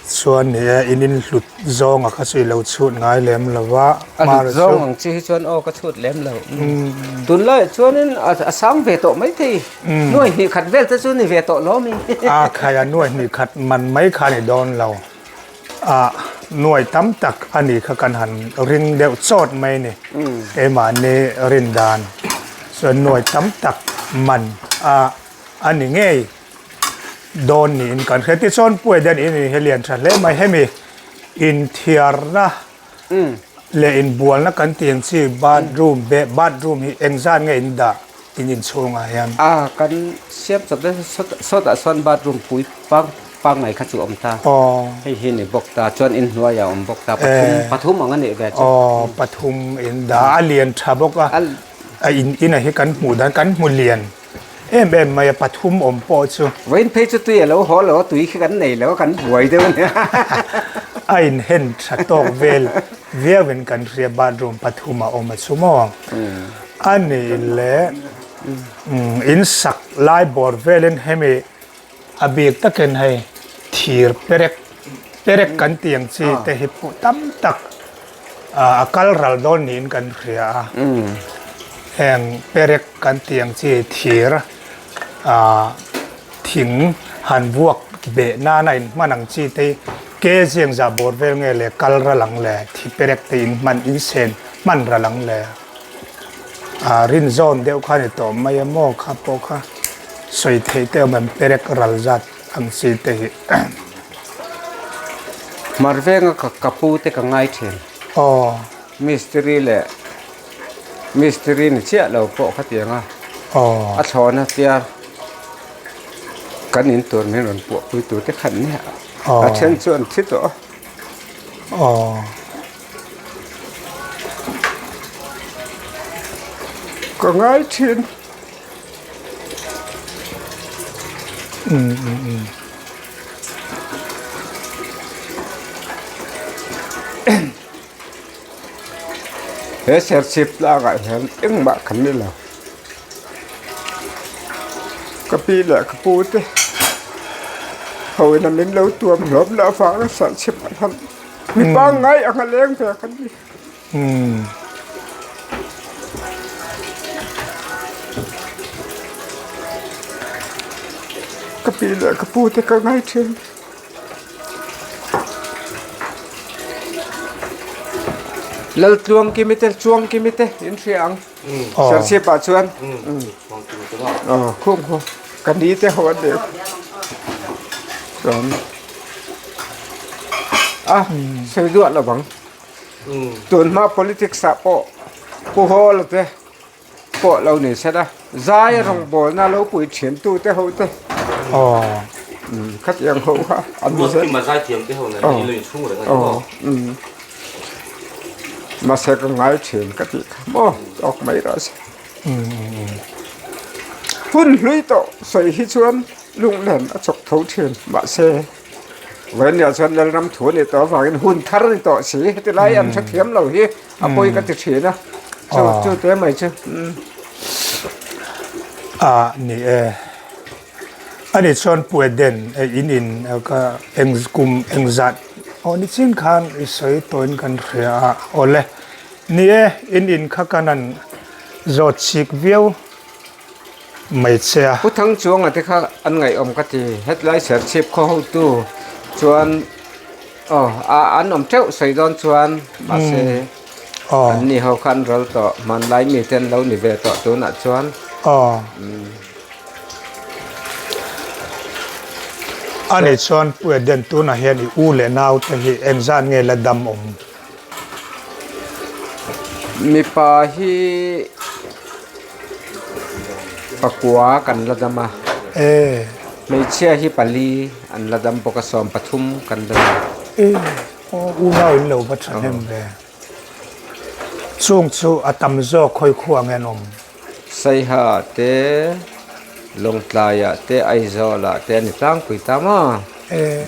chuan ni e in in hlut zawng a kha chu i lo chhut ngai lem lo va. A hlut zawng ang chi hi chuan aw ka chhut lem lo. Tunlaiah chuanin a sang ve tawh maithei. Nuai hnih khat vel te chu ni ve tawh lo mi. A khai a nuai hnih khat man mai kha a ni dawn lo. A nuai tam tak a nih kha kan han ring deuh chawt mai a ni. Keimahni rin dan chuan nuai tam tak man a a ni ngei dawn niin kan hria. Tichuan Pu Eden in hi lian tha hle mai. Hemi inthiarna. Leh inbualna kan tih ang chi bathroom bathroom hi engzat nge in dah in inchhungah hian? A kan siam chawp daih sawtah sawn bathroom pui pang pangngai kha chu a awm ta. Hei hi ni bawk ta chuan inhnuaiah a awm bawk ta pathum pathum ang a nih ve chu. Aw pathum in dah a lian tha bawk a a in inah hi kan hmuh dan kan hmu lian. Em em mai a pathum awm pawh chu. Vawiin phei chu tui a lo haw lo a, tui khi kan nei lo a, kan buai deuh a nia. A inhen tha tawk vel viau in kan hria bathroom pathum a awm a chu maw? A nih leh in sak lai bawr velin hemi A bik takin hei thir perek perek kan tih ang chi te hi pawh tam tak a kal ral dawn niin kan hria a. Heng perek kan tih ang chi thir thing han vuak beh nana inhman ang chi te hi ke ziang zah bawr vel nge le kal ral ang le thi perek te inhman insen hman ral ang le. Ah rin zawn deuh kha a ni tawh mai a maw kha pawh kha sawi theih te awm em perek ral zat ang chi te hi. Hmar venga ka ka pu te ka ngai thin. Aw. Mistiri leh mistiri ni chiah lo pawh khatiang a. Aw. A thlawna tia kan in tur min rawn puah pui tur te khan nia. Aw. A then chu an thi tawh a. Aw. Ka ngai thin. He serchhip tlangah hian engmah kan ni lo. Ka pi leh ka pu te hoin a min lo tuam hlawm loh avanga serchhip an han Mi pangngai ang a leng ve kan ni. Ka pi leh ka pu te ka ngai thin. Laltluangkimi te Chuangkimi te in hria ang. Serchhip ah chuan aw khum khu ka ni te ho an ni chuan a sawi duah lo ang tun hma politics ah pawh pu hawl te pawh lo ni se la zai rawngbawlna lo pui thian tu te ho te khatiang ho kha an ni zel aw. Mahse ka ngai thin ka tih kha maw tawk mai rawh se. Hun hlui tawh sawi hi chuan lunglen a chawk tho thin mahse Vawinliah chuan Lalram thu a nih tawh avangin hun thar a ni tawh si heti lai an hrethiam lo hi a pawi ka ti thin a chu chu te mai chu. A ni e. Ani chuan Pueden in in ka eng kum engzat aw ni chin khan i sawi tawhin kan hria a, awle ni e in in kha kan han zawt chik viau mai che a. Pu Thangchuanga te kha an ngaihawm ka ti, hetlai Serchhip khaw hotu chuan aw a an awm teuh sawi dawn chuan mahse an ni ho kha an ral tawh, hmanlai mite an lo ni ve tawh tunah chuan. A nih chuan Pu Eden tunah hian i u leh nau te hi engzat nge la dam awm? Mipa hi pakua kan la dam a. Hmeichhia hi pali an la dam bawk a, 13 kan la dam. E, u nau in lo va thahnem ve. Chung chu a tam zawk khawi khuang nge an awm? Saiha te, Lawngtlaiah te, Aizawlah te a ni tlangpui ta maw?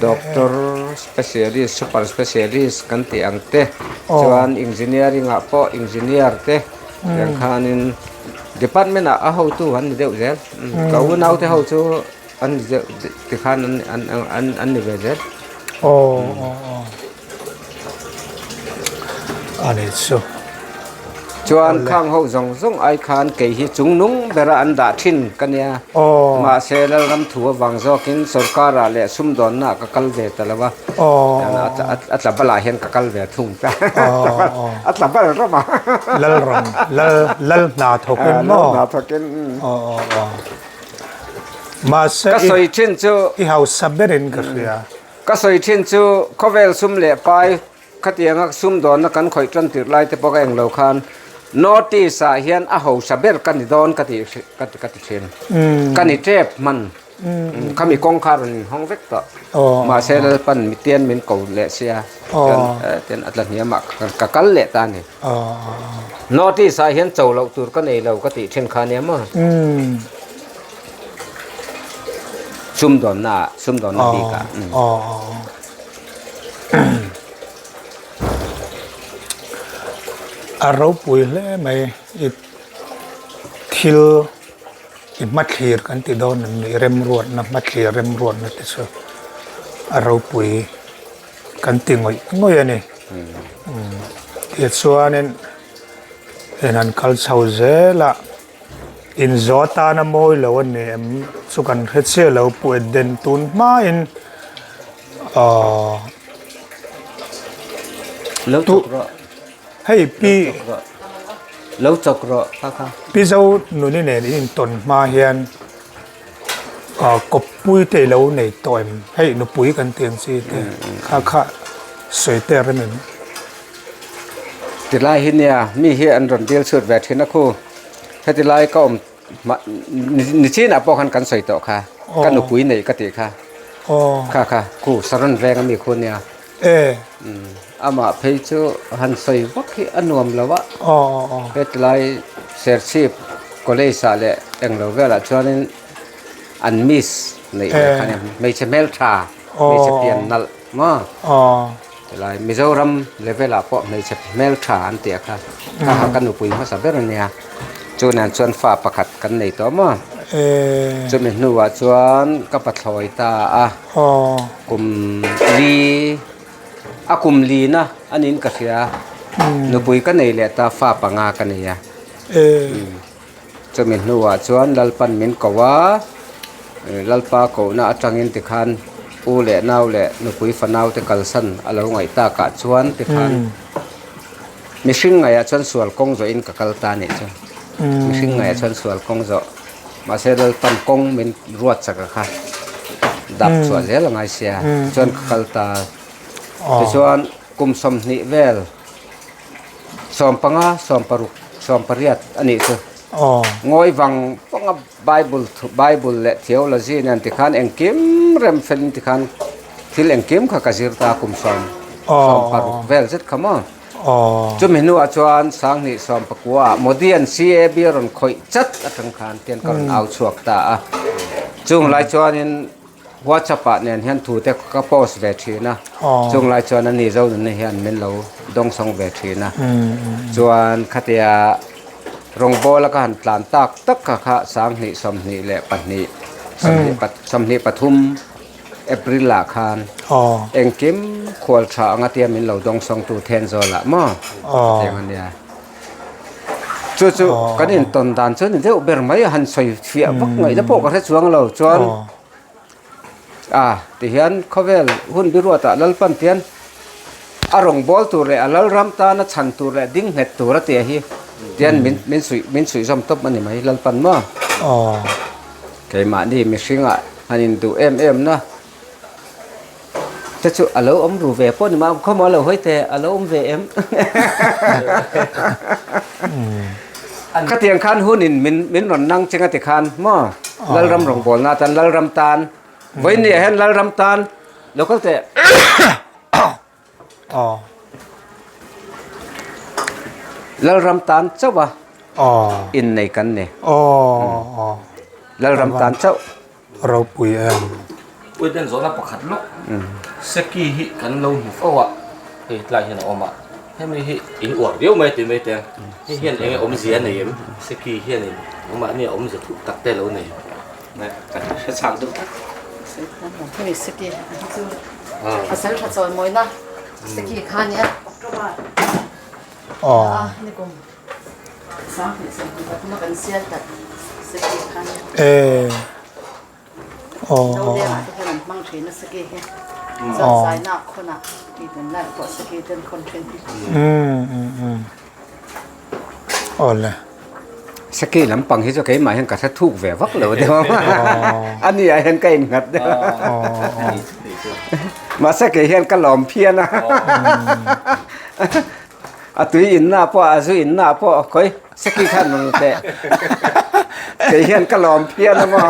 Doctor specialist, super specialist kan tih ang te chuan engineering ah pawh engineer te tiang khanin department ah a hotu an ni deuh zel. Ka unau te ho chu an ni deuh tikhan an ni ve zel. A ni chu. Chuan khang ho zawng zawng ai khan kei hi chung nung bera an dah thin ka nia. Mahse Lalram thu avang zawkin sorkar ah leh sumdawnna ah ka kal ve ta lo a. A tla balah hian ka kal ve thung ta. A tla bal ram a. Lalram, lal, lal hna thawkin maw? Lal hna thawkin. Mahse ka sawi thin chu i hausa berin ka hria. Ka sawi thin chu khawvel sum leh pai Khatianga sumdawnna kan khawih tan tirh lai te pawh ka englo khan North East ah hian a hausa ber ka ni dawn ka ti ka ti thin. Ka ni tep hman. Khami kawng kha rawn inhawng vek tawh. Mahse Lalpan mitian min ko leh sia chuan tian a tla hniam ah ka kal leh ta a ni. North East ah hian cho loh tur ka nei lo ka tih thin kha nia maw. Sumdawnna ah sumdawnna bik ah. A ropui hle mai i thil i hmathlir kan ti dawn em ni remruatna hmathlir remruatna te chu a ropui kan ti ngawih ngawih a ni tichuanin in han kal chho zel a. Inzawh atana mawi lo a ni em chu kan hre chiah lo pu Eden tun hmain ahh Lo chawk rawh. Hei pi Lo chawk rawh kha kha. Pi Zo nuni nen in intawn hma hian ahh kawppui te ilo nei tawh em hei nupui kan tih ang chi te kha kha sawi te a rem em. Tilai hi nia mi hi an rawn dil chhut ve thin a khu. Heti lai ka awm ni chinah pawh khan kan sawi tawh kha ka nupui neih ka tih kha kha kha khu saron veng ami khu nia amah phei chu han sawi vak hi a nuam lo a heti lai Serchhip college ah leh englo velah chuanin an miss neih ve kha nia hmeichhe hmeltha hmeichhe pian nalh maw. Helai Mizoram level ah pawh hmeichhe hmeltha an tih a kha kha kha ka nupui hmasa ber a nia chu nen chuan fa pakhat kan nei tawh maw chumi hnuah chuan ka pathlawi ta a kum li a kum lina a niin ka hria nupui ka nei leh ta fa panga ka nei a. Chumi hnuah chuan Lalpan min ko a, Lalpa kohna atangin tikhan u leh nau leh nupui fanau te kalsan a lo ngaih takah chuan tikhan mihring ngaihah chuan sual kawng zawhin ka kal ta anih chu. Mihring ngaihah chuan sual kawng zawh mahse Lalpan kawng min ruat chak a kha dap chhuah zel a ngai sia chuan ka kal ta. Tichuan kum 20 vel 15, 16, 18 a nih chu. Ngawi vang vang a Bible thu Bible leh theology nen tikhan engkim rem felin tikhan thil engkim kha ka zir ta kum sawm 16 vel zet kha maw. Chumi hnuah chuan 20 19 ah Modi-a'n CAB a rawn khawih chat atang khan tian ka rawn au chhuak ta a. Chung lai chuanin WhatsApp ah nen hian thu te ka post ve thin a, chung lai chuan ani zo nunna hian min lo dawngsawng ve thin a, chuan khatia rawngbawla ka han tlan tak tak kha kha 2022 23 April ah khan engkim khual tha anga tia min lo dawngsawng tu Thenzawl ah maw hetiang ania. Chu chu kan intawn dan chu ni deuh ber mai a han sawi fiah vak ngaihna pawh ka hre chuang lo chuan a tihian khawvel hun biruatah Lalpan tian a rawngbâwl tur leh a Lalram tana chhan tur leh ding nghet tur a tia hi tian min min suih min suih zawm tawp a ni mai Lalpan maw keimahni mihringah han induh em em na. Te chu a lo awm ru ve pawh ni mah khawmaw lo hawi teh a lo awm ve em. Khatiang khan hunin min min rawn nang cheng a ti khan maw Lalram rawngbawlna atan Lalram tan vawiin ni ah hian Lalram tan lo kal teh. Lalram tan chauh a innei kan ni. Lalram tan chauh. Ropui em. Puiten zawhna pakhat lawk Seki hi kan lo hmu fo a, hei tlai hian a awm a, hemi hi in uar viau mai ti mai te, hei hian enge awmzia a nei em? Seki hianin nangmahni a awmzia thuk tak te lo nei kan hre chak deuh tlat. Hemi Seki hi chu pasal tha chawi mawina Seki kha a nia October a ni kum. Awle. Seki lampang hi chu keimah hian ka hre thuk ve vak lo deuh a, a ni ah hian ka innghat deuh a. Mahse kei hian ka lawm phian a, a tui inna pawh a zu inna pawh khawi seki khan rawn teh kei hian ka lawm phian a maw.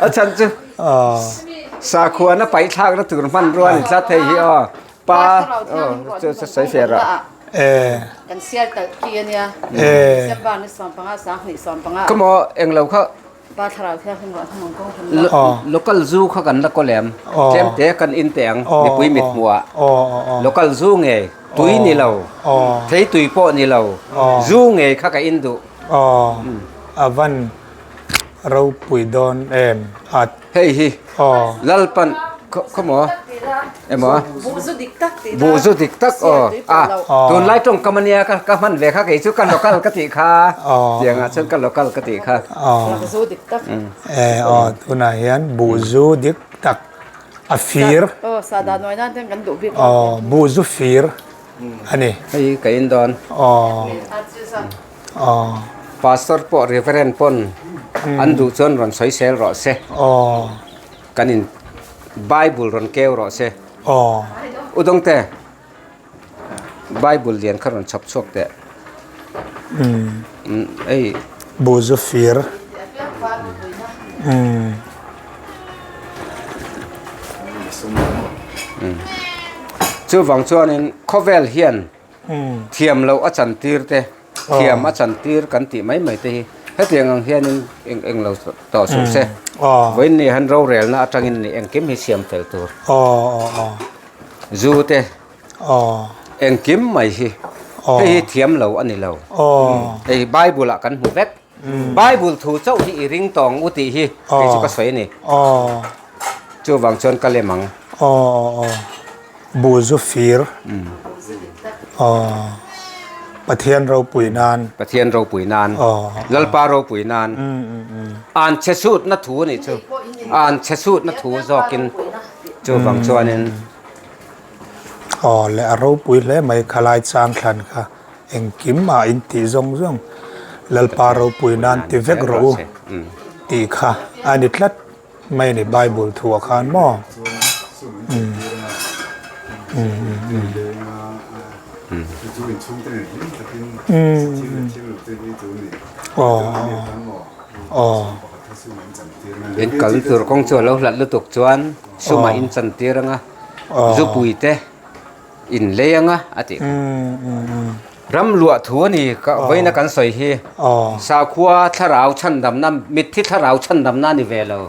A chhan chu sakhuana paihthlakna tur hmanrua a ni tlat hei hi aw. Pa aw chu chu sawi feh rah. Eh. Kan sial talh ki ania. Eh. December ni 15 25. Khaw maw englo kha. Pa thlarau thianghlim ruah hnung kawng hrim. Local zu kha kan la kaw lem. Tlem te kan in teh ang mipui mit hmuh ah. Local zu ngei tui ni lo. Thei tui pawh ni lo. Zu ngei kha ka in duh. A van ropui dawn em a. Hei hi Lalpan khaw maw emaw Buhzu dik tak tih na Buhzu dik tak aw a tunlai tawngkam ania ka ka hman ve kha kei chu ka local ka tih kha tiang ah chuan ka local ka tih kha Buhzu dik tak e aw tunah hian buhzu dik tak a fir aw sahdah nuai nan ten kan duh bik aw buhzu fir ani hei ka in dawn aw Aw. Pastor pawh Reverend pawn an duh chuan rawn sawi sel rawh se. Aw. Kan in Bible rawn keu rawh se. Aw. Udawngte Bible lian kha rawn chhawp chhuak teh. Umm. Ei. Buzu fir. Umm. Chuvang chuanin khawvel hian Thiam loh a chantir te, thiam a chantir kan tih mai mai te hi hetiang ang hianin eng eng lo tawh suh se. Vawiin ni han rorelna atangin ni engkim hi siam fel tur. Zu te engkim mai hi hei hi thiam lo a ni lo. Hei hi Bible ah kan hmu vek. Bible thu chauh hi i ring tawng u tih hi kei chu ka sawi a ni. Chuvang chuan ka lem ang. Buzu fir aw Pathian ropui nan. Pathian ropui nan. Lalpa ropui nan. An chhe sutna thu a nih chu. An chhe sutna thu zawkin chuvang chuanin. Aw le a ropui hle mai khalai chang thlan kha engkim ah in tih zawng zawng Lalpa ropui nan ti vek rawh u tih kha a ni tlat. Mai ni Bible thu ah khan maw? In kal tur kawng chu a lo hlat lutuk chuan sumah in chantir anga zupui te in lei anga a tih kha. Ram luah thu a ni ka vawiina kan sawi hi sakhua thlarau chhandamna mitthi thlarau chhandamna a ni ve lo.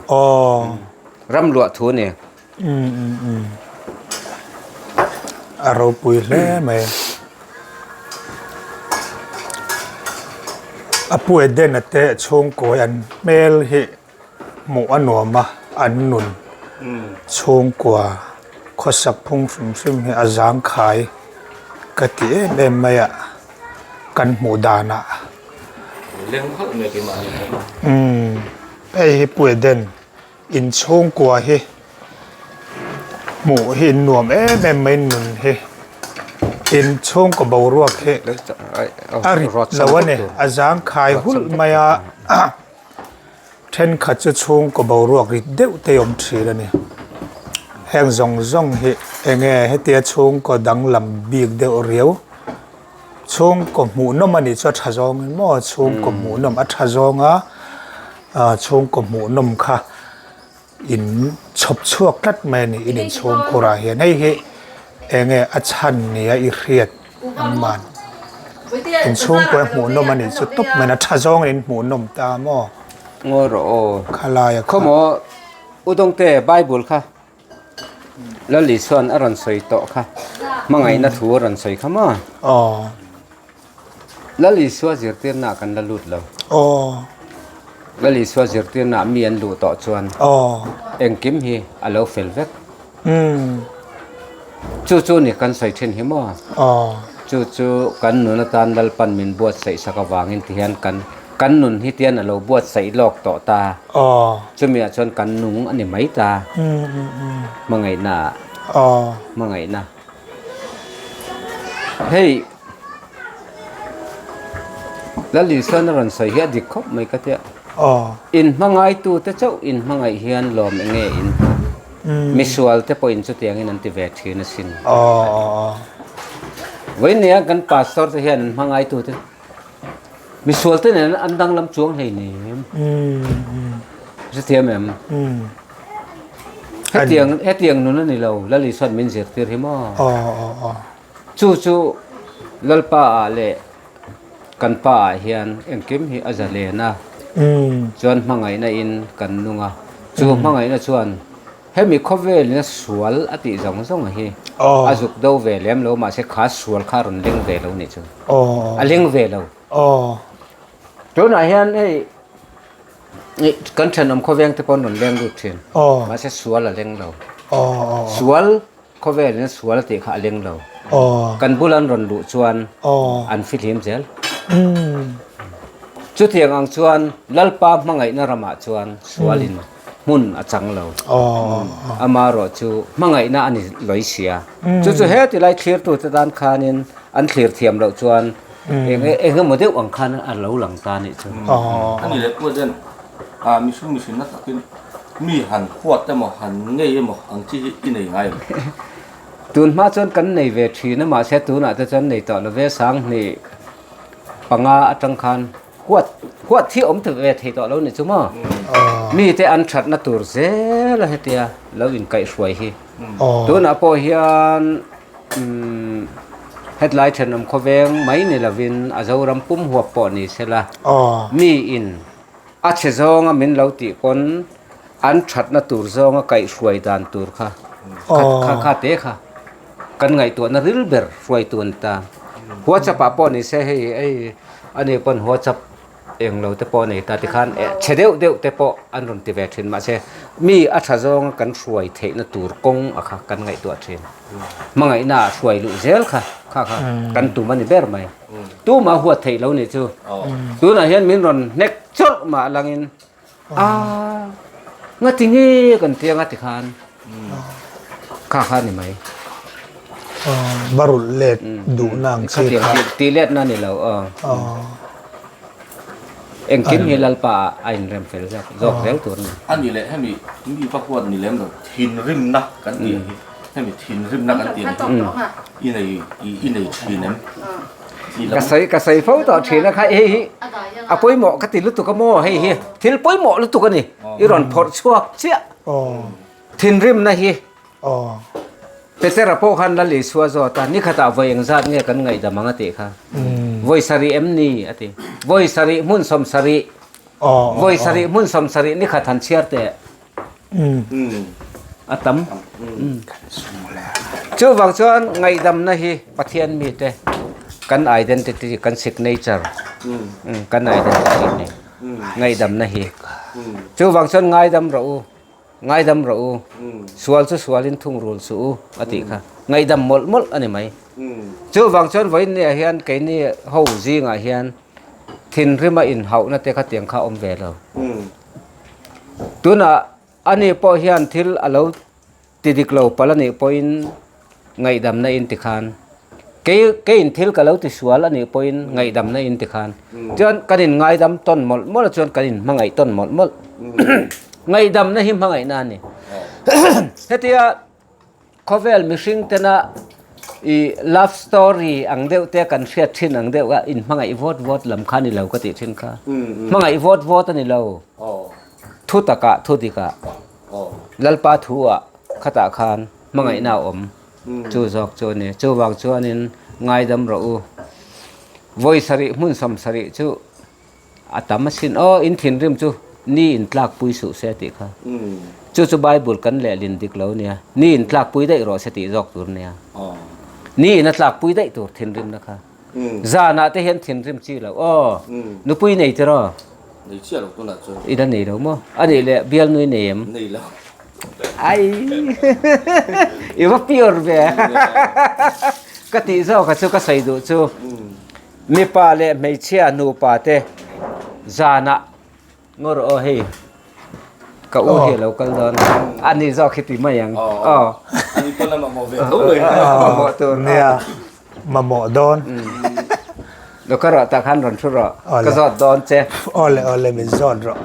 Ram luah thu a ni. A ropui hle mai. A pu Edena te chhungkawi an hmel hi. Hmuh a nuam a, an nun chhungkua khawsak phung hrim hrim hi a zangkhai ka ti em em mai a, kan hmuh danah. Umm hei hi Pu Eden in chhungkua hi hmuh hi in nuam em em mai nun hi in chhungkaw boruak hi a rit lo a ni, a zangkhai hulh mai a. Thenkhat chu chhungkaw boruak rit deuh te awm thin a ni. Heng zawng zawng hi enge hetia chhungkaw danglam bik deuh riau chhungkaw hmuhnawm a nih chu a tha zawng in maw chhungkaw hmuhnawm a tha zawng a ah chhungkaw hmuhnawm kha in chhawp chhuak tlat mai a ni in inchhungkhur ah hian hei hi enge a chhan nia i hriat Engman inchhungkaw hmuhnawm a nih chu tawp mai a tha zawng in hmuhnawm ta maw? Ngawi rawh aw. Khalai a kha. Khawmaw Udawngte Bible kha Lal Isua'n a rawn sawi tawh kha hmangaihna thu a rawn sawi kha maw? Aw. Lal Isua zirtirnaah kan la lut lo. Aw. Lal Isua zirtirnaah mi an luh tawh chuan Aw. engkim hi a lo fel vek. Umm. Chu chu ni kan sawi thin hi maw? Aw. Chu chu kan nun atan Lalpan min buatsaih sak avangin tihian kan kan nun hi tian a lo buatsaih lawk tawh ta. Aw. Chumiah chuan kan nung a ni mai ta. Umm umm umm. Hmangaihnaah. Aw. Hmangaihna. Hei. Lal Isuan a rawn sawi hi a dik khawp mai ka tia. In hmangaihtu te chauh in hmangaih hian lawm enge in hmu. Misual te pawhin chutiangin an ti ve thin asin. Vawinia kan pastor te hian an hmangaihtu te misual te nen an danglam chuang hleinem. Hrethiam em? Hetiang hetiang nun a ni lo Lal Isuan min zirtir hi maw? Chu chu Lalpa ah leh kan pa ah hian engkim hi a zalen a, chuan hmangaihna in kan nung a, chu hmangaihna chuan hemi khawvel in a sual a tih zawng zawng hi a zuk do ve lem lo mahse kha sual kha a rawn leng ve lo nih chu a leng ve lo. Tunah hian hei kan thenawm khawveng te pawh an rawn leng lut thin mahse sual a leng lo sual Khawvelin a sual tih kha a leng lo. Kan bula an rawn luh chuan an fihlim zel. Chutiang ang chuan Lalpa hmangaihna ramah chuan sualin hmun a chang lo. Amaherawh chu hmangaihna a ni lawi sia. Chu chu heti lai thlirtute tan khanin an thlir thiam loh chuan eng emaw deuh ang khan a lo lang ta a nih chu. A ni leh pawh chuan mihring mihrinna takin Mi han huat emaw, han ngei emaw ang chi hi i nei ngai em? Tun hma chuan kan nei ve thin a, mahse tunah te chuan nei tawh lo ve, 2000 atang khan huat huat hi awm ve thei tawh lo ni chu maw? Mite an thatna tur zel a hetia lo inkaihhruai hi. Tunah pawh hian umm hetlai thenawm khawveng mai ni lovin a Zoram pum huap pawh ni sela miin A chhe zawnga min lo tih pawn an thatna tur zawnga kaihhruai dan tur kha kha kha te kha kan ngaihtuahna ril ber hruaitu a ni ta. WhatsApp ah pawh ni se hei hei ani pawn WhatsApp eng lo te pawh a nei ta tikhan chhe deuh deuh te pawh an rawn ti ve thin mahse mi a tha zawnga kan hruai theihna tur kawng a kha kan ngaihtuah thin. Hmangaihna ah hruai luh zel kha kha kha kan tum a ni ber mai. Tumah huat theih lo nih chu. Tunah hian min rawn hnek chawrh mah langin a ngati nge kan tia ngati khan kha kha ni mai. Va rulh let duhna ang chi kha. Ti let na ni lo aw. Engkim hi Lalpa ah a inrem fel zawk zawk zel tur a ni. A nih leh hemi mi va huat ni lem lo thinrimna kan tih ang hi hemi thinrimna kan tih ang hi i nei i nei thin em? Ka sawi ka sawi fo tawh thin a kha hei hi a pawimawh ka ti lutuk a maw hei hi thil pawimawh lutuk a ni i rawn phawrh chhuak chiah thinrimna hi. Petera pawh khan Lal Isua zawt a, Nikhatah vawi engzat nge kan ngaihdam ang a tih kha. Vawi sarih em ni? a ti. Vawi sarih hmun 70, vawi sarih hmun 70 nikhat han chhiar teh. A tam. Chuvang chuan ngaihdamna hi Pathian mite kan identity, kan signature, kan identity a ni. Ngaihdamna hi. Chuvang chuan ngaidam rawh u. Ngaidam rawh u, sual chu sualin thungrul suh u a tih kha ngaihdam mawlh mawlh a ni mai. Chuvang chuan vawiin niah hian keini ho zingah hian thinrima inhauhna te kha tiang kha a awm ve lo. Tunah ani pawh hian thil a lo ti dik lo palh a nih pawhin Ngaihdamna in ti khan kei keiin thil ka lo ti sual a nih pawhin ngaihdamna in ti khan chuan kan in ngaidam tawn mawlh mawlh a chuan kan in hmangaih tawn mawlh mawlh ngaihdamna hi hmangaihna a ni hetia khawvel mihring tena i love story ang deuh te kan hriat thin ang deuh a in hmangaih vawt vawt lam kha ni lo ka tih thin kha hmangaih vawt vawt a ni lo thu takah thu dikah Lalpa thu ah khatah khan hmangaihna a awm chu zawk chu a ni. Chuvang chuanin ngaidam rawh u. Vawi sarih hmun 70 chu a tam asin aw, in thinrim chu ni in tlakpui suh se tih kha. Chu chu Bible kan lehlin dik lo nia. Ni in tlakpui daih rawh se tih zawk tur nia. Ni in a tlakpui daih tur thinrimna kha. Zanah te hian thinrim chi lo aw. Nupui nei tiraw? Nei chiah lo tunah chuan. I la nei lo maw? A nih leh bialnui nei em? Nei lo. Ai i va pure ve. Ka tih zawk a chu ka sawi duh chu mipa leh hmeichhia nupa te zanah ngawr aw hei ka u hi a lo kal dawn a ni zawk hi ti mai ang aw. Ani pawn a mamawh ve tho mai. Mamawh tur. Nia mamawh dawn. Lo ka rawh tah khan rawn thu rawh. Ka zawt dawn che. Awle awle min zawt rawh.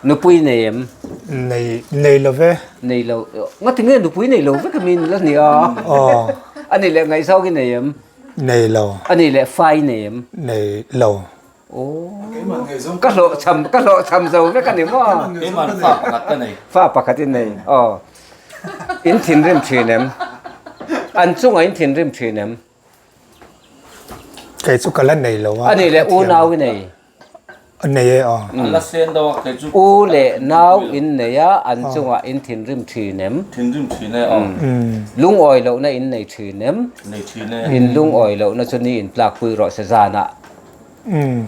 Nupui nei em? Nei nei lo ve. Nei lo. Ngati nge nupui nei lo vek a min la nia. Aw. Ani leh ngaihzawk i nei em? Nei lo. Ani leh fai nei em? Nei lo. Aw. Ka hlawh cham ka hlawh cham zo vek a ni maw? Keimah fa pakhat ka nei. Fa pakhat i nei. Aw. In thinrim thin em? An chungah in thinrim thin em? Kei chu ka la nei lo a. A nih leh unau i nei. Nei e aw. An la sen deuh a kei chu. U leh nau in nei a, an chungah in thinrim thin em? Thinrim thin e aw. Lungawi lohna in nei thin em? Nei thin e. In lungawi lohna chu ni in tlakpui rawh se zanah.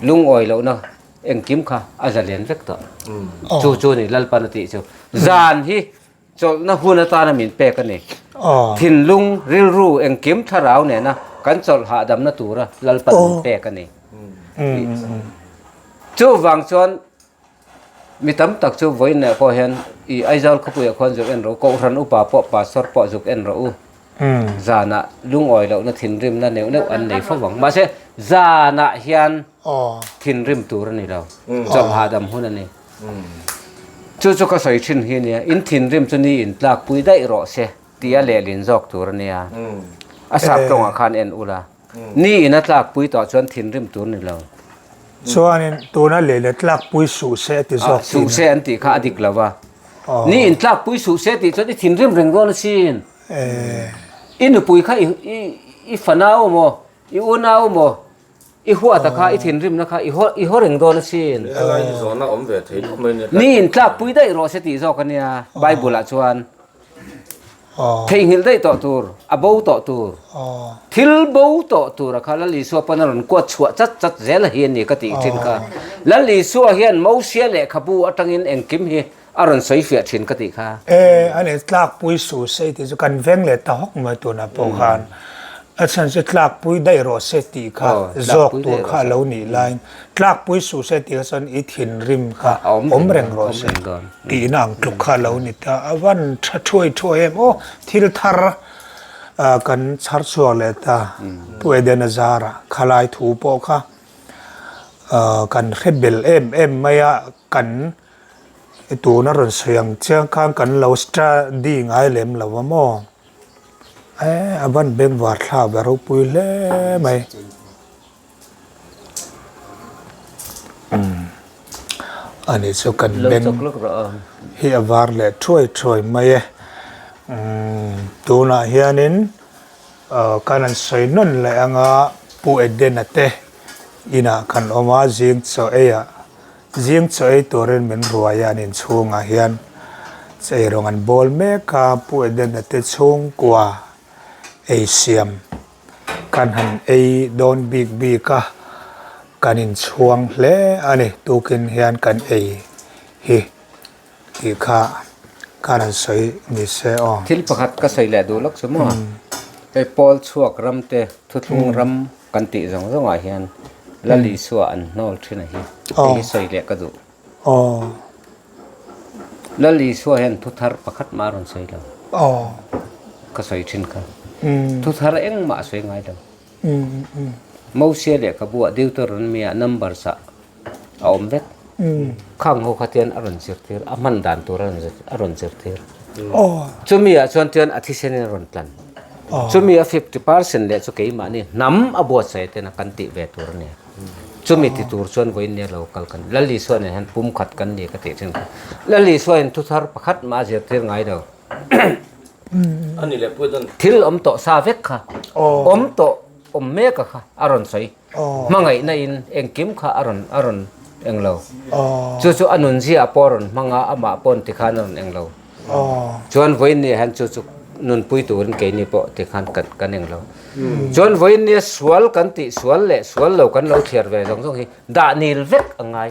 Lungawi lohna engkim kha a zalen vek tawh. Chu chu ni Lalpan a tih chu. Zan hi Chawlhna hun atana min pek a ni. Thinlung, rilru, engkim thlarau nena kan chawlh hahdamna tura Lalpan min pek a ni. Chuvang chuan mi tam tak chu vawiin leh pawh hian i Aizawl khawpuiah khuan zuk en rawh u, Kohhran upa pawh Pastor pawh zuk en rawh u. Zanah lungawi lohna thinrimna neuh neuh an nei fo vang. Mahse zanah hian thinrim tur a ni lo, chawlh hahdam hun a ni. Chu chu ka sawi thin hi nia, in thinrim chu ni in tlakpui daih rawh se tia lehlin zawk tur a nia. A sap tawngah khan en ula, ni in a tlakpui tawh chuan thinrim tur ni lo. Chuanin tuna leh leh tlakpui suh se a ti zawk thin a. Suh se an tih kha a dik lo va. Ni in tlakpui suh se tih chuan i thinrim reng dawn asin. I nupui kha i fanau emaw, i unau emaw, I huat a kha, i thinrimna kha i haw i haw reng dawn asin. Helai hi zawhna awm ve thei lo mai nia. Mi in tlakpui daih rawh se tih zawk a nia Bible ah chuan. Theihnghilh daih tawh tur, a bo tawh tur, thil bo tawh tur a kha Lal Isua pawn a rawn kuat chhuah chat chat zel a hi a ni ka tih thin kha. Lal Isua hian Mosia lehkhabu atangin engkim hi A rawn sawi fiah thin ka tih kha. E, a leh tlakpui suh se tih chu kan veng leh ta hawk mai tunah pawh khan a chhan chu tlakpui daih rawh se tih kha zawk tur kha a lo nih laiin tlakpui suh se tih kha chuan i thinrim kha awm reng rawh se tihna ang tluk kha a lo ni ta. A van tha thuai thuai em aw, thil thar kan chhar chhuak leh ta Pu Edena zara khalai thu pawh kha kan hre bel em em mai a, kan Tuna rawn sawi ang chiang khan kan lo study ngai lem lo a maw? Eh, a ban beng var thlak ve ropui hle mai. Umm, ani chu kan beng hi a var leh thuai thuai mai e. Umm, tunah hianin kan han sawi nawn leh anga Pu Edena te inah kan awm a, zing chaw ei ah Zing chaw ei turin min ruai a, an inchhungah hian chei rawng an bawl mek a, Pu Edena te chhungkua ei siam kan han ei dawn bik bik a, kan inchhuang hle a ni, tukin hian kan ei hi tih kha khan an sawi ni se aw. Thil pakhat ka sawi leh duh lawk chu maw, hei Paul chhuak ram te thuthlung ram Kan tih zawng zawngah hian Lal Isua an hnawl thin a hi, hei hi sawi leh ka duh. Lal Isua hian thu thar pakhat mah a rawn sawi lo. Ka sawi thin kha. Thu thar engmah a sawi ngai lo. Mosia lehkhabu ah Deuteronomy ah numbers ah a awm vek. Khang ho kha tian a rawn zirtir, a hman dan tur a rawn zirtir. Chumi ah chuan tian a thisen in a rawn tlan. Chumi a 50% leh chu keimahni hnam a buatsaih tena kan tih ve tur a ni. Chumi ti tur chuan vawiin nia lo kal kan Lal Isua nen hian pumkhat kan ni ka tih thin kha. Lal Isua in thuthar pakhat mah a zirtir ngai lo. Thil awm tawh sa vek kha, awm tawh awm mek a kha a rawn sawi. Hmangaihna in engkim kha a rawn a rawn eng lo. Chu chu a nunzia ah pawh a rawn hmang a, amah paw'n tikhan a rawn eng lo. Chuan vawiin ni ah hian chu chu nunpui turin keini pawh tikhan kan kan eng lo. Chuan vawiin nia sual kan tih sual leh sual lo kan lo thliar ve zawng zawng hi dah nil vek a ngai.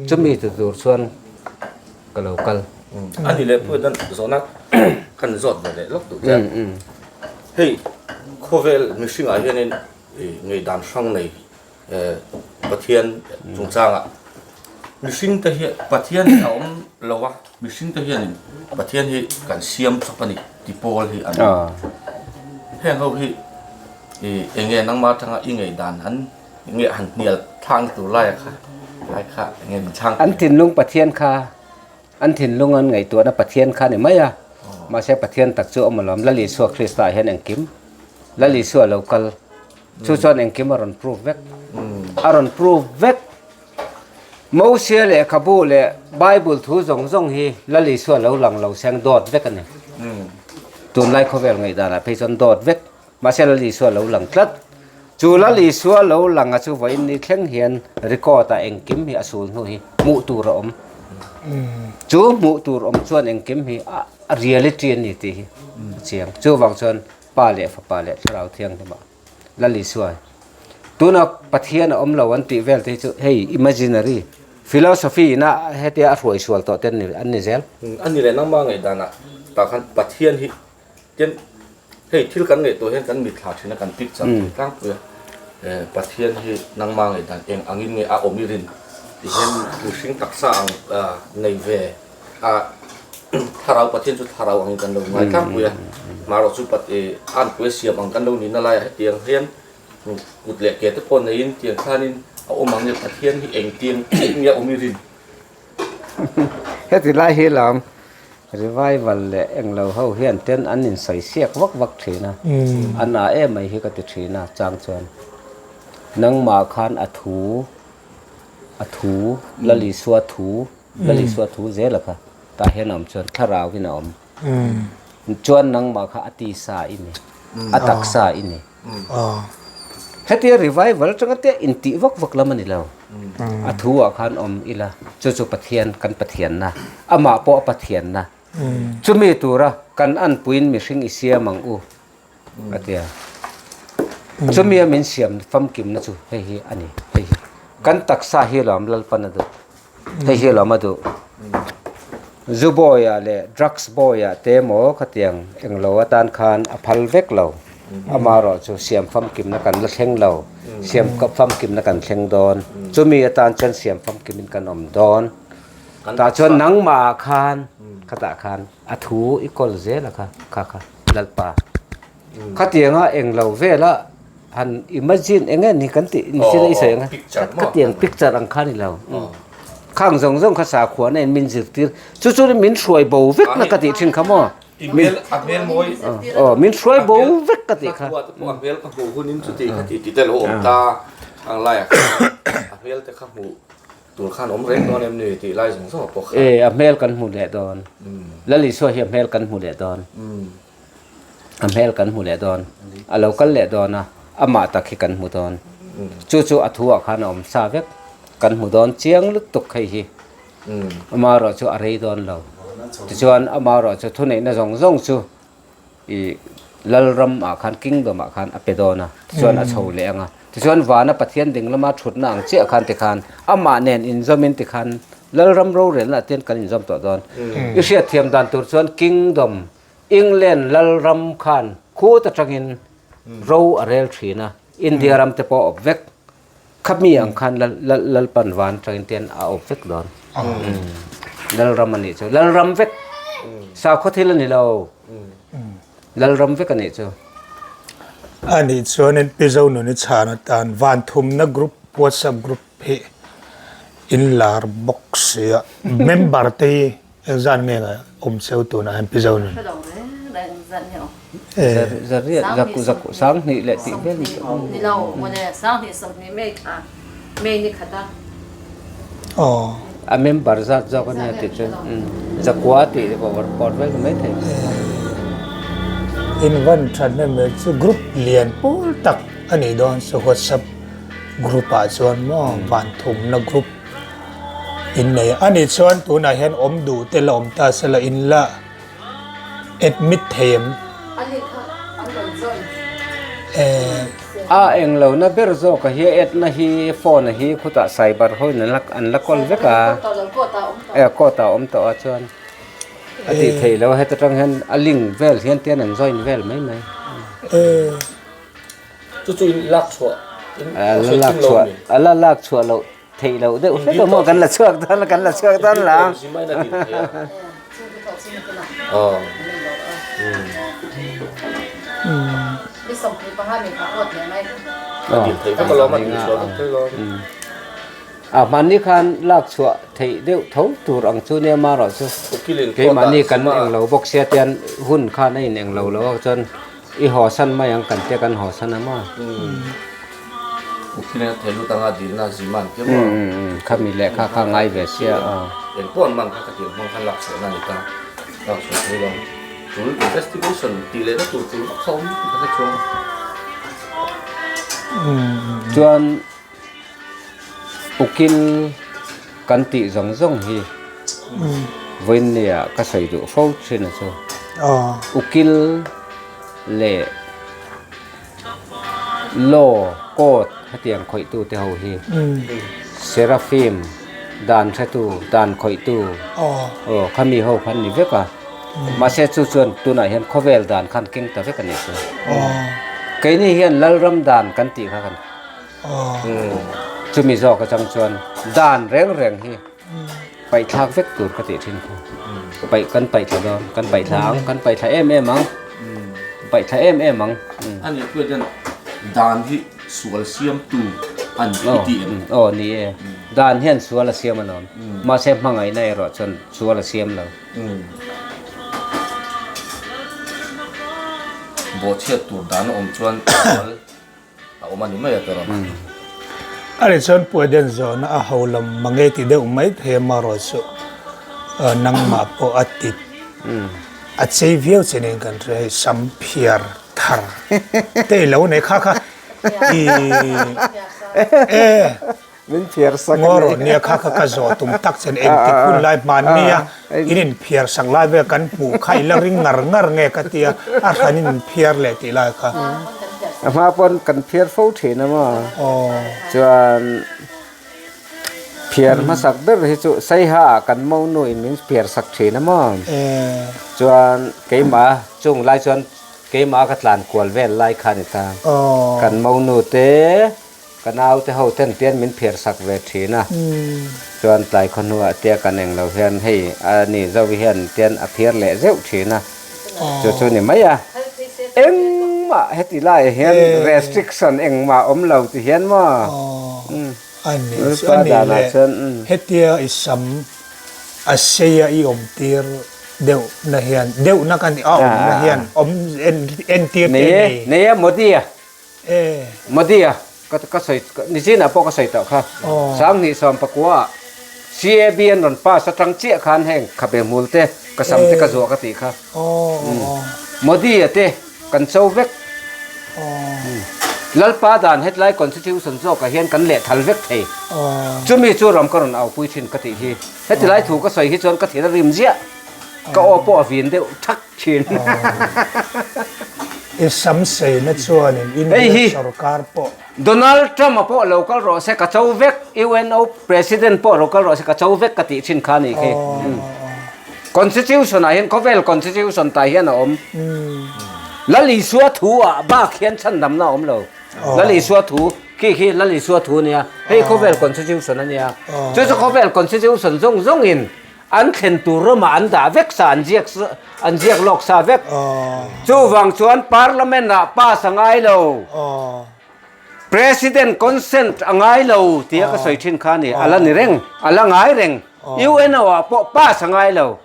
Chumi tu tur chuan ka lo kal. A ni leh pawh hian zawhna kan zawt ve leh lawk duh che. Hei khawvel mihringah hianin ngaihdan hrang nei Pathian chungchangah mihringte hi Pathian hi a awm lo a, mihringte hianin Pathian hi kan siam chawp a ni ti pawl hi an awm. Heng ho hi eng nge nangmah atanga i ngaihdan an. Nge han hnial thlakna tur lai kha lai kha nge min chhang An thinlung Pathian kha an thinlung an ngaihtuahna Pathian kha ni mai a, mahse Pathian tak chu awm alawm Lal Isua Krista ah hian engkim Lal Isua lo kal chu chuan engkim a rawn prove vek a rawn prove vek Mosia lehkhabu leh Bible thu zawng zawng hi Lal Isua lo lang lo seng dawt vek a ni tunlai khawvel ngaihdanah phei chuan dawt vek. Mahse Lal Isua lo lang tlat. Chu Lal Isua lo lang a chu vawiin ni thleng hian record ah engkim hi a sul hnu hi hmuh tur a awm. Chu hmuh tur awm chuan engkim hi a reality a ni tih hi a chiang. Chuvang chuan Pa leh Fapa leh Thlarau Thianghlima Lal Isua tuna Pathian a awm lo an tih vel te hi chu hei imaginary philosophy ina hetia a hruai sual tawh te an ni zel. A ni leh nangmah ngaihdanah tah khan Pathian hi Tin, hei thil kan ngaihtuah hian kan mitthla thin a, kan picture thei tlangpui a, Pathian hi nangma ngaihdan eng angin nge a awm i rin ti hian mihring taksa ang nei ve a, thlarau Pathian chu thlarau angin kan lo ngai tlangpui a, marawh chu anpui a siam ang kan lo nihna laiah hetiang hian kut leh ke te pawh neiin tiang khanin a awm ang nge Pathian hi engtiang chiah nge a awm i rin. Heti lai hi lam revival leh englo ho hian ten an insawi siak vak vak thin a, a na em mai hi ka ti thin a chang chuan nangmah khan a thu a thu Lal Isua thu Lal Isua thu zel a kha tah hian a awm chuan thlarau in a awm chuan nangmah kha a tisa i ni a taksa i ni. Hetia revival atanga te intih vak vak lam a ni lo. A thu ah khan awm ila chu chu Pathian kan Pathianna amah pawh a Pathianna chumi tura kan anpuiin mihring i siam ang u a tia. Chumi a min siam famkimna chu hei hi a ni hei hi kan taksa hi lawm Lalpan a duh. Hei hi lawm a duh. Zu bawiah leh drugs bawiah te emaw khatiang englo atan khan a phal vek lo. Amaherawh chu siam famkimna kan la thleng lo. Siam famkimna kan thleng dawn. Chumi atan chuan siam famkimin kan awm dawn. Tah chuan nangmah khan khatah khan a thu i kawl zel a kha kha kha Lalpa. Khatianga englo vela han imagine eng nge ni kan tih ni sin a i sawi ang a khatiang picture ang kha ni lo khang zawng zawng kha sakhua na in min zirtir chu chu min hruai bo vek na ka tih thin kha maw min aw min hruai bo vek ka tih kha a hmel ka hmuh hunin chuti kha ti tih te lo awm ta ang laiah a hmel te kha hmuh tur khan awm reng dawn em ni tih lai zawng zawng pawh kha e a hmel kan hmu leh dawn Lal Isua hi a hmel kan hmu leh dawn. A hmel kan hmu leh dawn. A lo kal leh dawn a, amah tak hi kan hmu dawn. Chu chu a thuah khan a awm sa vek. Kan hmu dawn chiang lutuk hei hi. Amaherawh chu a rei dawn lo. Tichuan amaherawh chu thuneihna zawng zawng chu ih Lalram ah khan Kingdom ah khan a pe dawn a, tichuan a chho leh ang a. Tichuan vana Pathian ding lama thutna ang chiah khan tikhan amah nen inzawmin tikhan Lalram rorelna ah te hian kan inzawm tawh dawn. I hriatthiam dan tur chuan Kingdom England Lalram khan khut atangin ro a rel thin a, India ram te pawh a awp vek. Khami ang khan Lalpan van atangin te hian a awp vek dawn. Lalram a nih chu. Lalram vek. Sakhaw thil a ni lo. Lalram vek a nih chu. A nih chuanin Pi Zonuni chhan atan Vanthumna group WhatsApp group hi in lar bawk sia. Member te hi Engzat nge nga awm cheu tunah hian Pi Zonun? Zariat sanghnih leh tih vel ni tawh. Ni lo mawle sanghnih 20 May thla May ni khat a. Aw. A member zat zawk a nia tih chu zakua tih pawh vel ni mai thei. In van that hnem mai chu group lian pawl tak a nih dawn chu WhatsApp group ah chuan maw van thumna group. Innei a nih chuan tunah hian awm duh te la awm ta se la in la admit thei em? A eng lo na ber zawk a hi a add na hi phone a hi khutah cyber ho in an la kawl vek a e court ah awm tawh a chuan a tih theih loh a heta tang hian a link vel hian te hian an join vel mai mai. Chu chu in lak chhuah a la lak chhuah a la lak chhuah loh. Theih loh deuh hlek a maw kan la chhuak dawn a kan la chhuak dawn la. A dil theih vek alawm, a dil chhuah vek thei alawm. A hmanni khan lak chhuah theih deuh tho tur ang chu nia marawh chu keimahni kan englo bawk sia tian hun khan a in englo lo a chuan i haw san mai ang kan tia kan haw san a maw. Ukilin a thei lut anga dilna zim a an tia maw. Khami lehkha kha ngai ve sia a. Engpawh an man kha ka tir hmang khan lak chhuahna a ni ta, lak chhuah thei lo. Tul investigation tih lehna tur tur vak kha awm tih ka hre chuang. Chuan ukil kan tih zawng zawng hi vawiinnia ka sawi duh fo thin a chu. Ukil leh Law, court hetiang khawihtu te ho hi Seraphim dan hretu, dan khawihtu aw khami ho khan ni vek a. Mahse chu chuan tunah hian khawvel dan khan keng ta vek a nih chu. Keini hian Lalram dan kan tih kha kan chumi zawk atang chuan dan reng reng hi paih thlak vek tur ka tih thin kha. Paih kan paih thla dawn, kan paih thla ang, kan paih thla em em ang, paih thla em em ang. A nih pawh hian dan hi sual siamtu a ni i ti em? Aw ni e, dan hian sual a siam alawm, mahse hmangaihna erawh chuan sual a siam lo. Bawhchhiat tur dan a awm chuan sual a awm a ni mai a tawrh a. A nih chuan Puaden zawhna a ho lam mange ti deuh mai thei a marawh chu nangmah pawh a ti a chei viau che nen kan hria hei sam phiar thar te i lo nei kha kha i e Min phiar sak a ni. Ngaw rawh nia kha kha ka zawh tum tak chen engtik hun lai hmanni a in in phiar sak lai vel kan hmuh kha i la ring ngar ngar nge ka tia a hran in in phiar leh tih lai kha. A hma pawn kan phiar fo thin a maw chuan phiar hmasak ber hi chu Saiha ah kan monu in min phiar sak thin a maw chuan keimah chung lai chuan keimah ka tlan kual vel lai kha ni ta kan monu te Ka naute ho ten pian min phiar sak ve thin a, chuan tlai khaw hnuah tia kan eng lo hian hei a ni Zovi hian tian a phiar leh zeuh thin a, chu chu ni mai a. Engmah heti laiah hian restriction engmah awm lo ti hian maw? A ni chu a ni le, hetia i sam a sei a i awm tir deuh na hian deuh na ka ni a awm na hian awm entir te nei. Nei e Modi a. Modi-a ka ka sawi nichinah pawh ka sawi tawh kha. 2019 ah CAB an rawn pass atang chiah khan heng khabe hmul te ka sam te ka zuah ka tih kha. Modi-a te kan cho vek. Lalpa dan hetlai constitution zawkah hian kan lehthal vek thei. Chumi chu ram ka rawn aupui thin ka tih hi. Hetilai thu ka sawi hi chuan ka thin a rim ziah. Ka aw pawh a vin deuh thak. thin. I sam seina chuanin India sorkar pawh. Donald Trump a pawh lo kal rawh se ka cho vek, UNO President pawh lo kal rawh se ka cho vek ka tih thin kha a nih khi. Constitution ah hian khawvel constitution tah hian a awm. Lal Isua thu ah bak hian chhandamna a awm lo. Lal Isua thu khi khi Lal Isua thu a nia, hei khawvel constitution a nia. Chu chu khawvel constitution zawng zawngin An thlen tur ramah an dah vek sa, an ziak an ziak lawk sa vek. Chuvang chuan Parliament ah pass a ngai lo, President consent a ngai lo tia ka sawi thin kha a ni, a la ni reng, a la ngai reng. UNO ah pawh pass a ngai lo.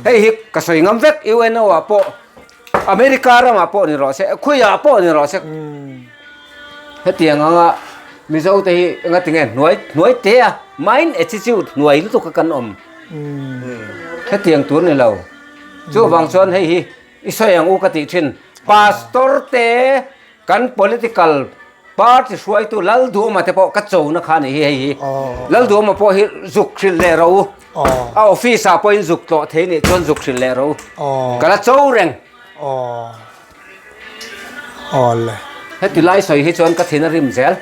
Hei hi ka sawi ngam vek, UNO ah pawh America ramah pawh ni rawh se, khuiah pawh ni rawh se. Hetiang anga Mizo te hi enga tinge hnuai hnuai te a mind attitude hnuai lutuk a kan awm. Hetiang tur ni lo. Chuvang chuan hei hi i sawi ang u ka tih thin. Pastor te kan political party hruaitu Lalduhawma te pawh ka chona kha a nih hi hei hi. Lalduhawma pawh hi zuk hrilh leh rawh u. A office ah pawhin zuk tlawh thei nih chuan zuk hrilh leh rawh u. Ka la cho reng. Heti lai sawi hi chuan ka thin a rim zel.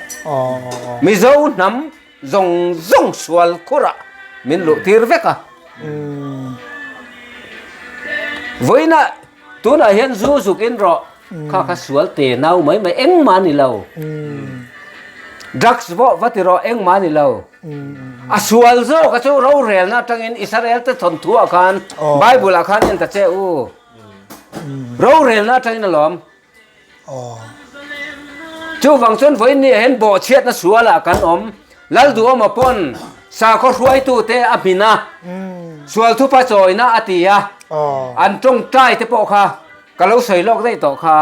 Mizo hnam zawng zawng sual khurah min luh tir vek a. Vawiinah tunah hian zu zuk in rawh kha kha sual te nau mai mai engmah a ni lo. Drugs pawh va ti rawh engmah a ni lo. A sual zawk a chu rorelna atangin Israel te thawnthuah khan Bible ah khan en ta che u. Rorelna atangin a lawm. Chuvang chuan vawiin ni ah hian bawhchhiatna sualah kan awm. Lalduhawma pawn sakhaw hruaitute a hmin a, sual thupa chawina a ti a, an tawngtai te pawh kha ka lo sawi lawk daih tawh kha.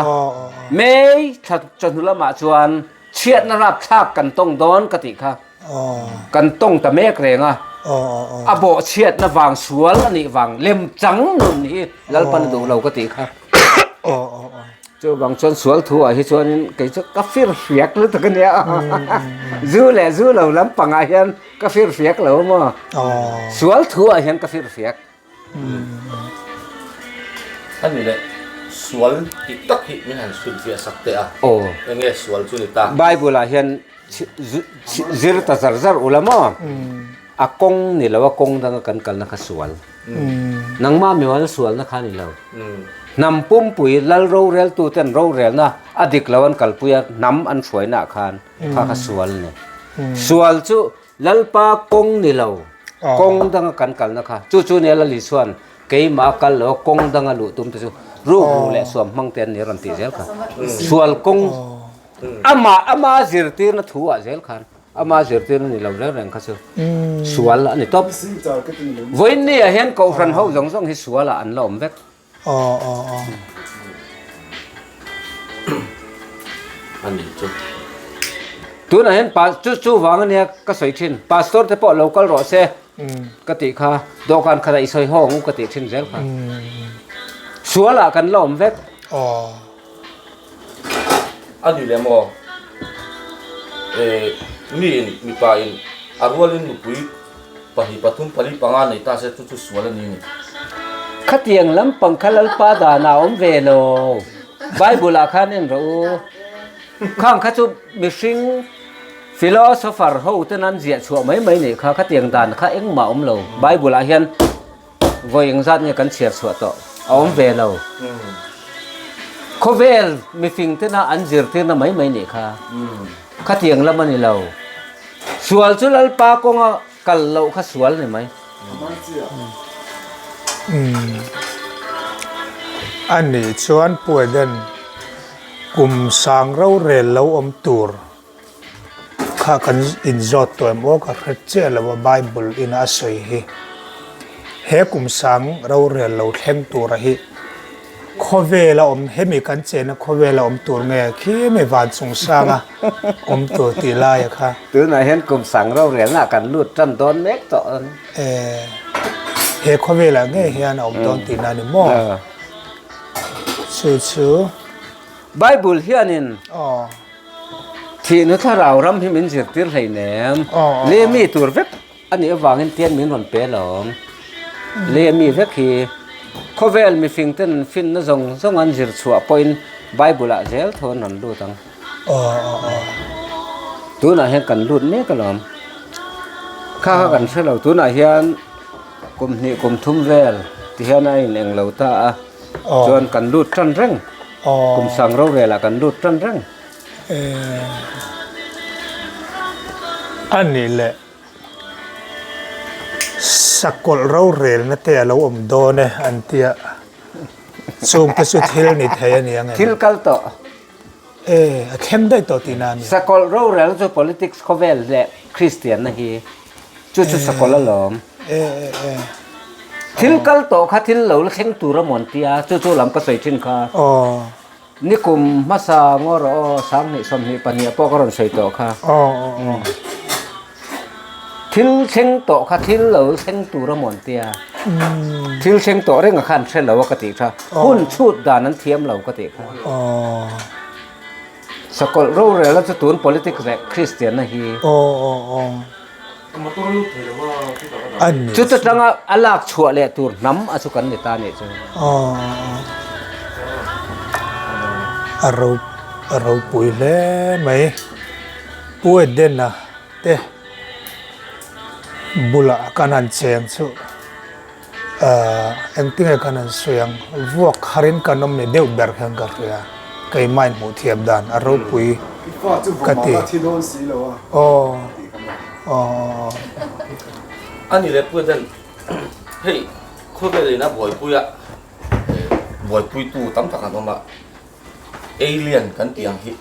May thla chawhnu lamah chuan chhiatna rapthlak kan tawng dawn ka tih kha kan tawng ta mek reng a, a bawhchhiatna vang sual a nih vang lemchang nun hi Lalpan a duh lo ka tih kha. Chuvang chuan sual thu ah hi chuanin kei chu ka fir fiak lutuk a nia. Zu leh zu lo lampangah hian ka fir fiak lo maw? Sual thu ah hian ka fir fiak. A ni leh, sual tih tak hi min han chhut viah sak teh a. Eng nge sual chu ni ta? Bible ah hian zir ta zar zar ula maw? A kawng ni lo a kawng danga kan kalna kha sual. Nangmah mimal sualna kha ni lo. Hnam pumpui lal roreltu ten rorelna a dik lo an kalpui a hnam an hruaina ah khan kha kha sual a ni. Sual chu Lalpa kawng ni lo kawng danga kan kalna kha chu chu nia Lal Isua'n keimah a kal lo a kawng danga luh tum te chu rukru leh suam hmang te an ni a rawn tih zel kha. Sual kawng amah ama zirtirna thu ah zel khan. Ama zirtir a ni lo reng reng kha chu sual a ni tawp. Vawiin ni ah hian Kohhran ho zawng zawng hi sual ah an la awm vek. Tunah hian chu chu vang a nia ka sawi thin Pastor te pawh lo kal rawh se ka tih kha dawhkan khatah i sawi haw ang u ka tih thin zel kha. Sual ah kan la awm vek. A ni leh maw? Eh, miin, mipain a rualin nupui pahnih, pathum, pali, panga nei ta se chu chu sual a ni ni. Khatiang lampang kha Lalpa danah a awm ve lo. Bible ah khan en rawh u. Khang kha chu mihring philosopher ho ten an ziah chhuah mai mai nih kha. Khatiang dan kha engmah a awm lo. Bible ah hian. Vawi engzat nge kan chhiar chhuah tawh a awm ve lo. Khawvel mifing tena an zirtirna mai mai nih kha. Khatiang lam a ni lo. Sual chu Lalpa kawnga kal loh kha sual ni mai. A nih chuan Pu Eden kum sang rorel lo awm tur Kha kan inzawt tawh em aw ka hre chiah lo a Bible in a sawi hi. He kum sang rorel lo thleng tura hi khawvel a awm hemi kan chenna khawvel a awm tur nge khi mi van chung sanga awm tur tih lai a kha. Tunah hian kum sang rorelna kan lut tan dawn mek tawh a ni. E he khawvelah ngei hian a awm dawn tihna a ni maw? Chu chu. Bible hianin. Thihna thlarau ram hi min zirtir hleinem. Leh mi tur vek a nih avangin tian min rawn pe alawm. Leh mi vek hi khawvel mifing ten an finna zawng zawng an zir chhuah pawhin Bible ah zel tho an rawn lut ang. Tunah hian kan lut mek alawm. Kha kha kan hre lo. Tunah hian kum hnih kum thum vel ti hian a in eng lo ta a. Chuan kan lut tan reng. Kum sang rorel ah kan lut tan reng. A nih leh sakawlh rorelna te a lo awm dawn e an tia chung te chu thil ni thei a ni ang em? Thil kal tawh. E, a thleng daih tawh tihna a ni. Sakawlh rorelna chu politics khawvel leh Kristianna hi chu chu sakawlh alawm. E, e, e. Thil kal tawh kha thil lo la thleng tur a mawn tia chu chu lam ka sawi thin kha. Aw. Nikum hmasa ngaw rawh aw, 20 22 pawh ka rawn sawi tawh kha. Thil thleng tawh kha thil lo thleng tur a mawn tia. Thil thleng tawh reng a khan hre lo a ka tih kha. Hun chhut dan an thiam lo ka tih kha. Sakawlh rorel a chu tun politics leh Kristianna hi. Chuta tanga a lak chhuah leh tur hnam a chu kan ni ta nih chu. A ro a ropui hle mai. Pu Edena te bulah kan han cheng chu. Ahh engtinge kan han sawi ang, vuak harin kan awm ni deuh ber hian ka hria, keimah in hmuh thiam dan a ropui ka ti. Aw aw. A ni leh President, hei khawvel in a buaipui a, buaipuitu tam tak an awm a. Alien kan tih ang hi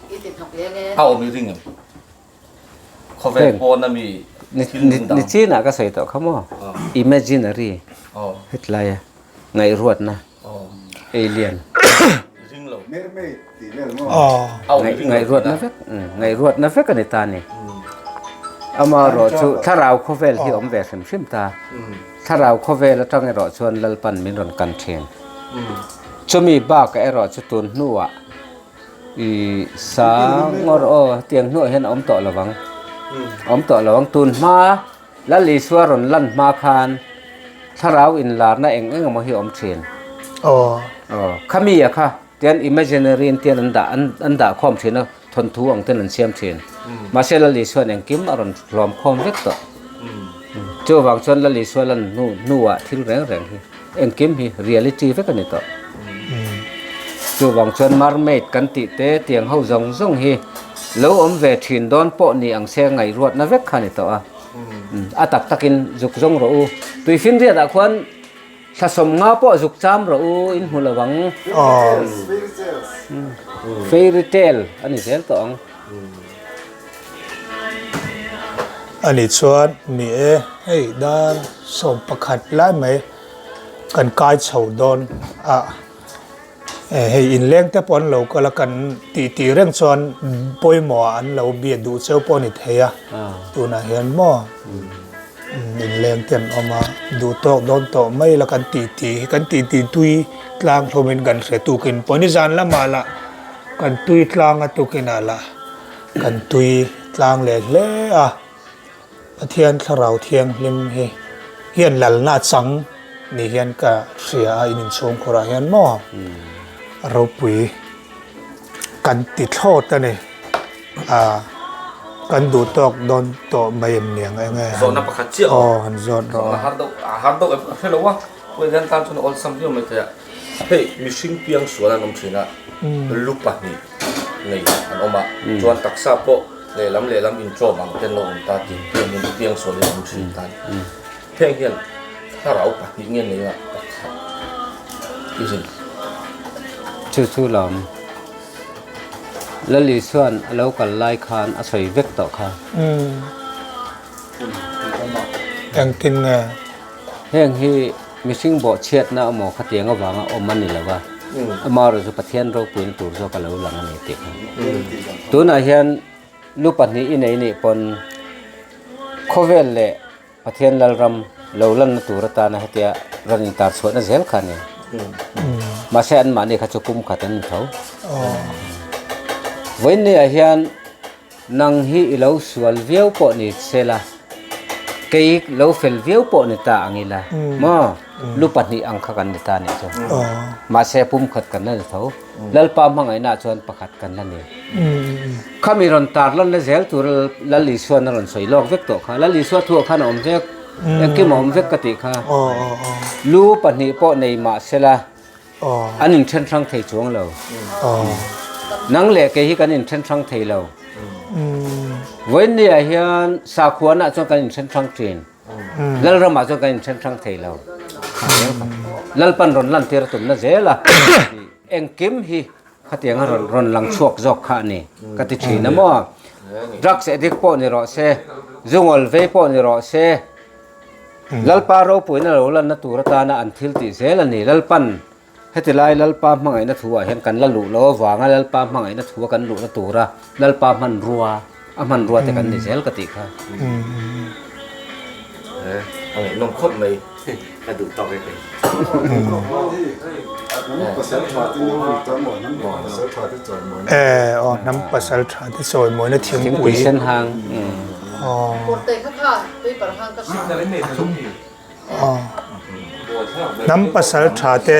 a awm i ring em? Khawvel pawn a mi thil dang dang. Nichinah ka sawi tawh kha maw? Imaginary hetlai a ngaihruatna alien. Ngaihruatna vek ngaihruatna vek a ni ta ni. Amaherawhchu thlarau khawvel hi awm ve hrim hrim ta. Thlarau khawvel atang erawh chuan Lalpan min rawn kan thin. Chumi bakah erawh chu tun hnuah I sa ngawr aw hetiang hnuah hian a awm tawh lo ang. A awm tawh lo ang. Tun hma Lal Isua rawn lan hma khan thlarau inlarna eng eng emaw hi a awm thin. Aw. Aw khami a kha tian imaginary in tian an dah an dah khawm thin a thawnthu ang ten an siam thin. Mahse Lal Isua'n engkim a rawn hlawm khawm vek tawh. Chuvang chuan Lal Isua lan hnu hnuah thil reng reng hi. Engkim hi reality vek a ni tawh. Chuvang chuan mermaid kan tih te tiang ho zawng zawng hi lo awm ve thin dawn pawh ni ang se ngaihruatna vek kha a ni tawh a. A tak takin zuk zawng rawh u. Tuifinriat ah khuan thlasawm nga pawh zuk cham rawh u in hmu lo ang. Fairy tale a ni zel tawh ang. Ani chuan ni e, hei dar 11 lai mai kan kai chho dawn a, hei inleng te pawh an lo kal a, kan tih tih reng chuan pawimawh ah an lo bia duh cheu pawh a ni thei a, tunah hian maw inleng te an awm a, duh tawk dawn tawh mai la kan tih tih hi kan tih tih tui tlang hlawmin kan hre tukin pawh nizan lamah lah kan tui tlang a tukinah lah kan tui tlang leh hle a. Pathian Thlarau Thianghlim hi hian lalna a chang ni hian ka hria a, in inchhungkhurah hian maw ropui kan ti thlawt a ni. A kan duh tawk dawn tawh mai em niang eng e. Zawhna pakhat chiah aw. Aw han zawt rawh. Zawhna har deuh a har deuh em ka hre lo a, Puidan tan chuan awlsam viau mai thei a. Hei mihring piang sual an awm thin a, lu pahnih nei an awm a, chuan taksa pawh lehlam lehlam inṭawm ang ten lo awm ta tih piang in piang sual in awm thin tan. Heng hian thlarau pahnih nge nei a pakhat i rin. Chu chu lam Lal Isua'n a lo kal lai khan a sawi vek tawh kha. Engtin nge? Heng hi mihring bawhchhiatna emaw khatiang avanga awm a ni lo va, amaherawhchu chu Pathian ropuina tur zawk a lo lang a ni tih kha. Tunah hian lu pahnih i nei nih pawn khawvel leh Pathian Lalram lo lanna tur atana hetia rawn intar chhuahna zel kha a ni. Mahse anmahni kha chu pum khat an ni tho. Vawiinniah hian Nang hi i lo sual viau pawh ni se la, kei lo fel viau pawh ni ta ang ila maw? Lu pahnih ang kha kan ni ta nih chu. Mahse pum khat kan la ni tho. Lalpa hmangaihnaah chuan pakhat kan la ni. Khami rawn tar lanna zel tura Lal Isua'n a rawn sawi lawk vek tawh kha. Lal Isua thuah khan a awm vek, engkim a awm vek ka tih kha. Lu pahnih pawh nei mah se la, An inthen hrang thei chuang lo. Nang leh kei hi kan inthen hrang thei lo. Vawiinniah hian sakhuanah chuan kan inthen hrang thin. Lalramah chuan kan inthen hrang thei lo. Lalpan rawn lantir a tumna zel a. Engkim hi khatianga rawn rawn lang chhuak zawk kha a ni ka ti thin a maw. Drugs addict pawh ni rawh se, zungawl vei pawh ni rawh se, Lalpa ropuina lo lanna tur atana an thil tih zel a ni. Lalpan heti lai Lalpa hmangaihna thu ah hian kan la luh loh avanga Lalpa hmangaihna thu a kan luhna tura Lalpa hmanrua a hmanrua te kan ni zel ka tih kha. A ngaihnawm khawp mai ka duh tawk e kei. E aw hnam pasal tha te chawimawina thingpui. Thingpui sen hang. Hnam pasal tha te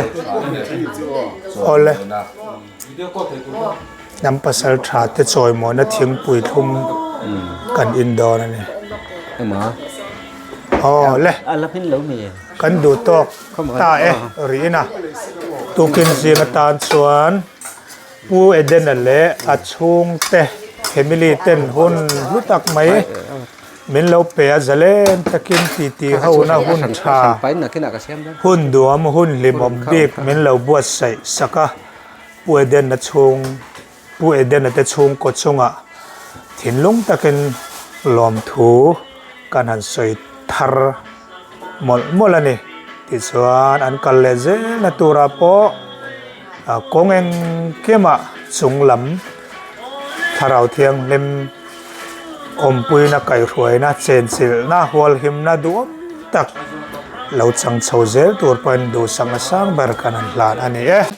awle hnam pasal tha te chawimawina thingpui thlum kan in dawn a ni. Awle kan duh tawk ta e rih in a tukin zing atan chuan. Pu Edena leh a chhungte family ten hun hlu tak mai min lo pe a, zalen takin titi hona hun tha, hun duam, hun hlimawm bik min lo buatsaih sak a, Pu Edena chhung. Pu Edena te chhungkaw chungah thinlung takin lawmthu kan han sawi thar mawlh mawlh a ni. Tichuan an kal leh zelna turah pawh kawng engkimah chung lam thlarau thianghlim awmpuina kaihhruaina chenchilhna hualhimna duhawm tak lo chang chho zel tur pawhin duhsakna sang ber kan han hlan a ni e.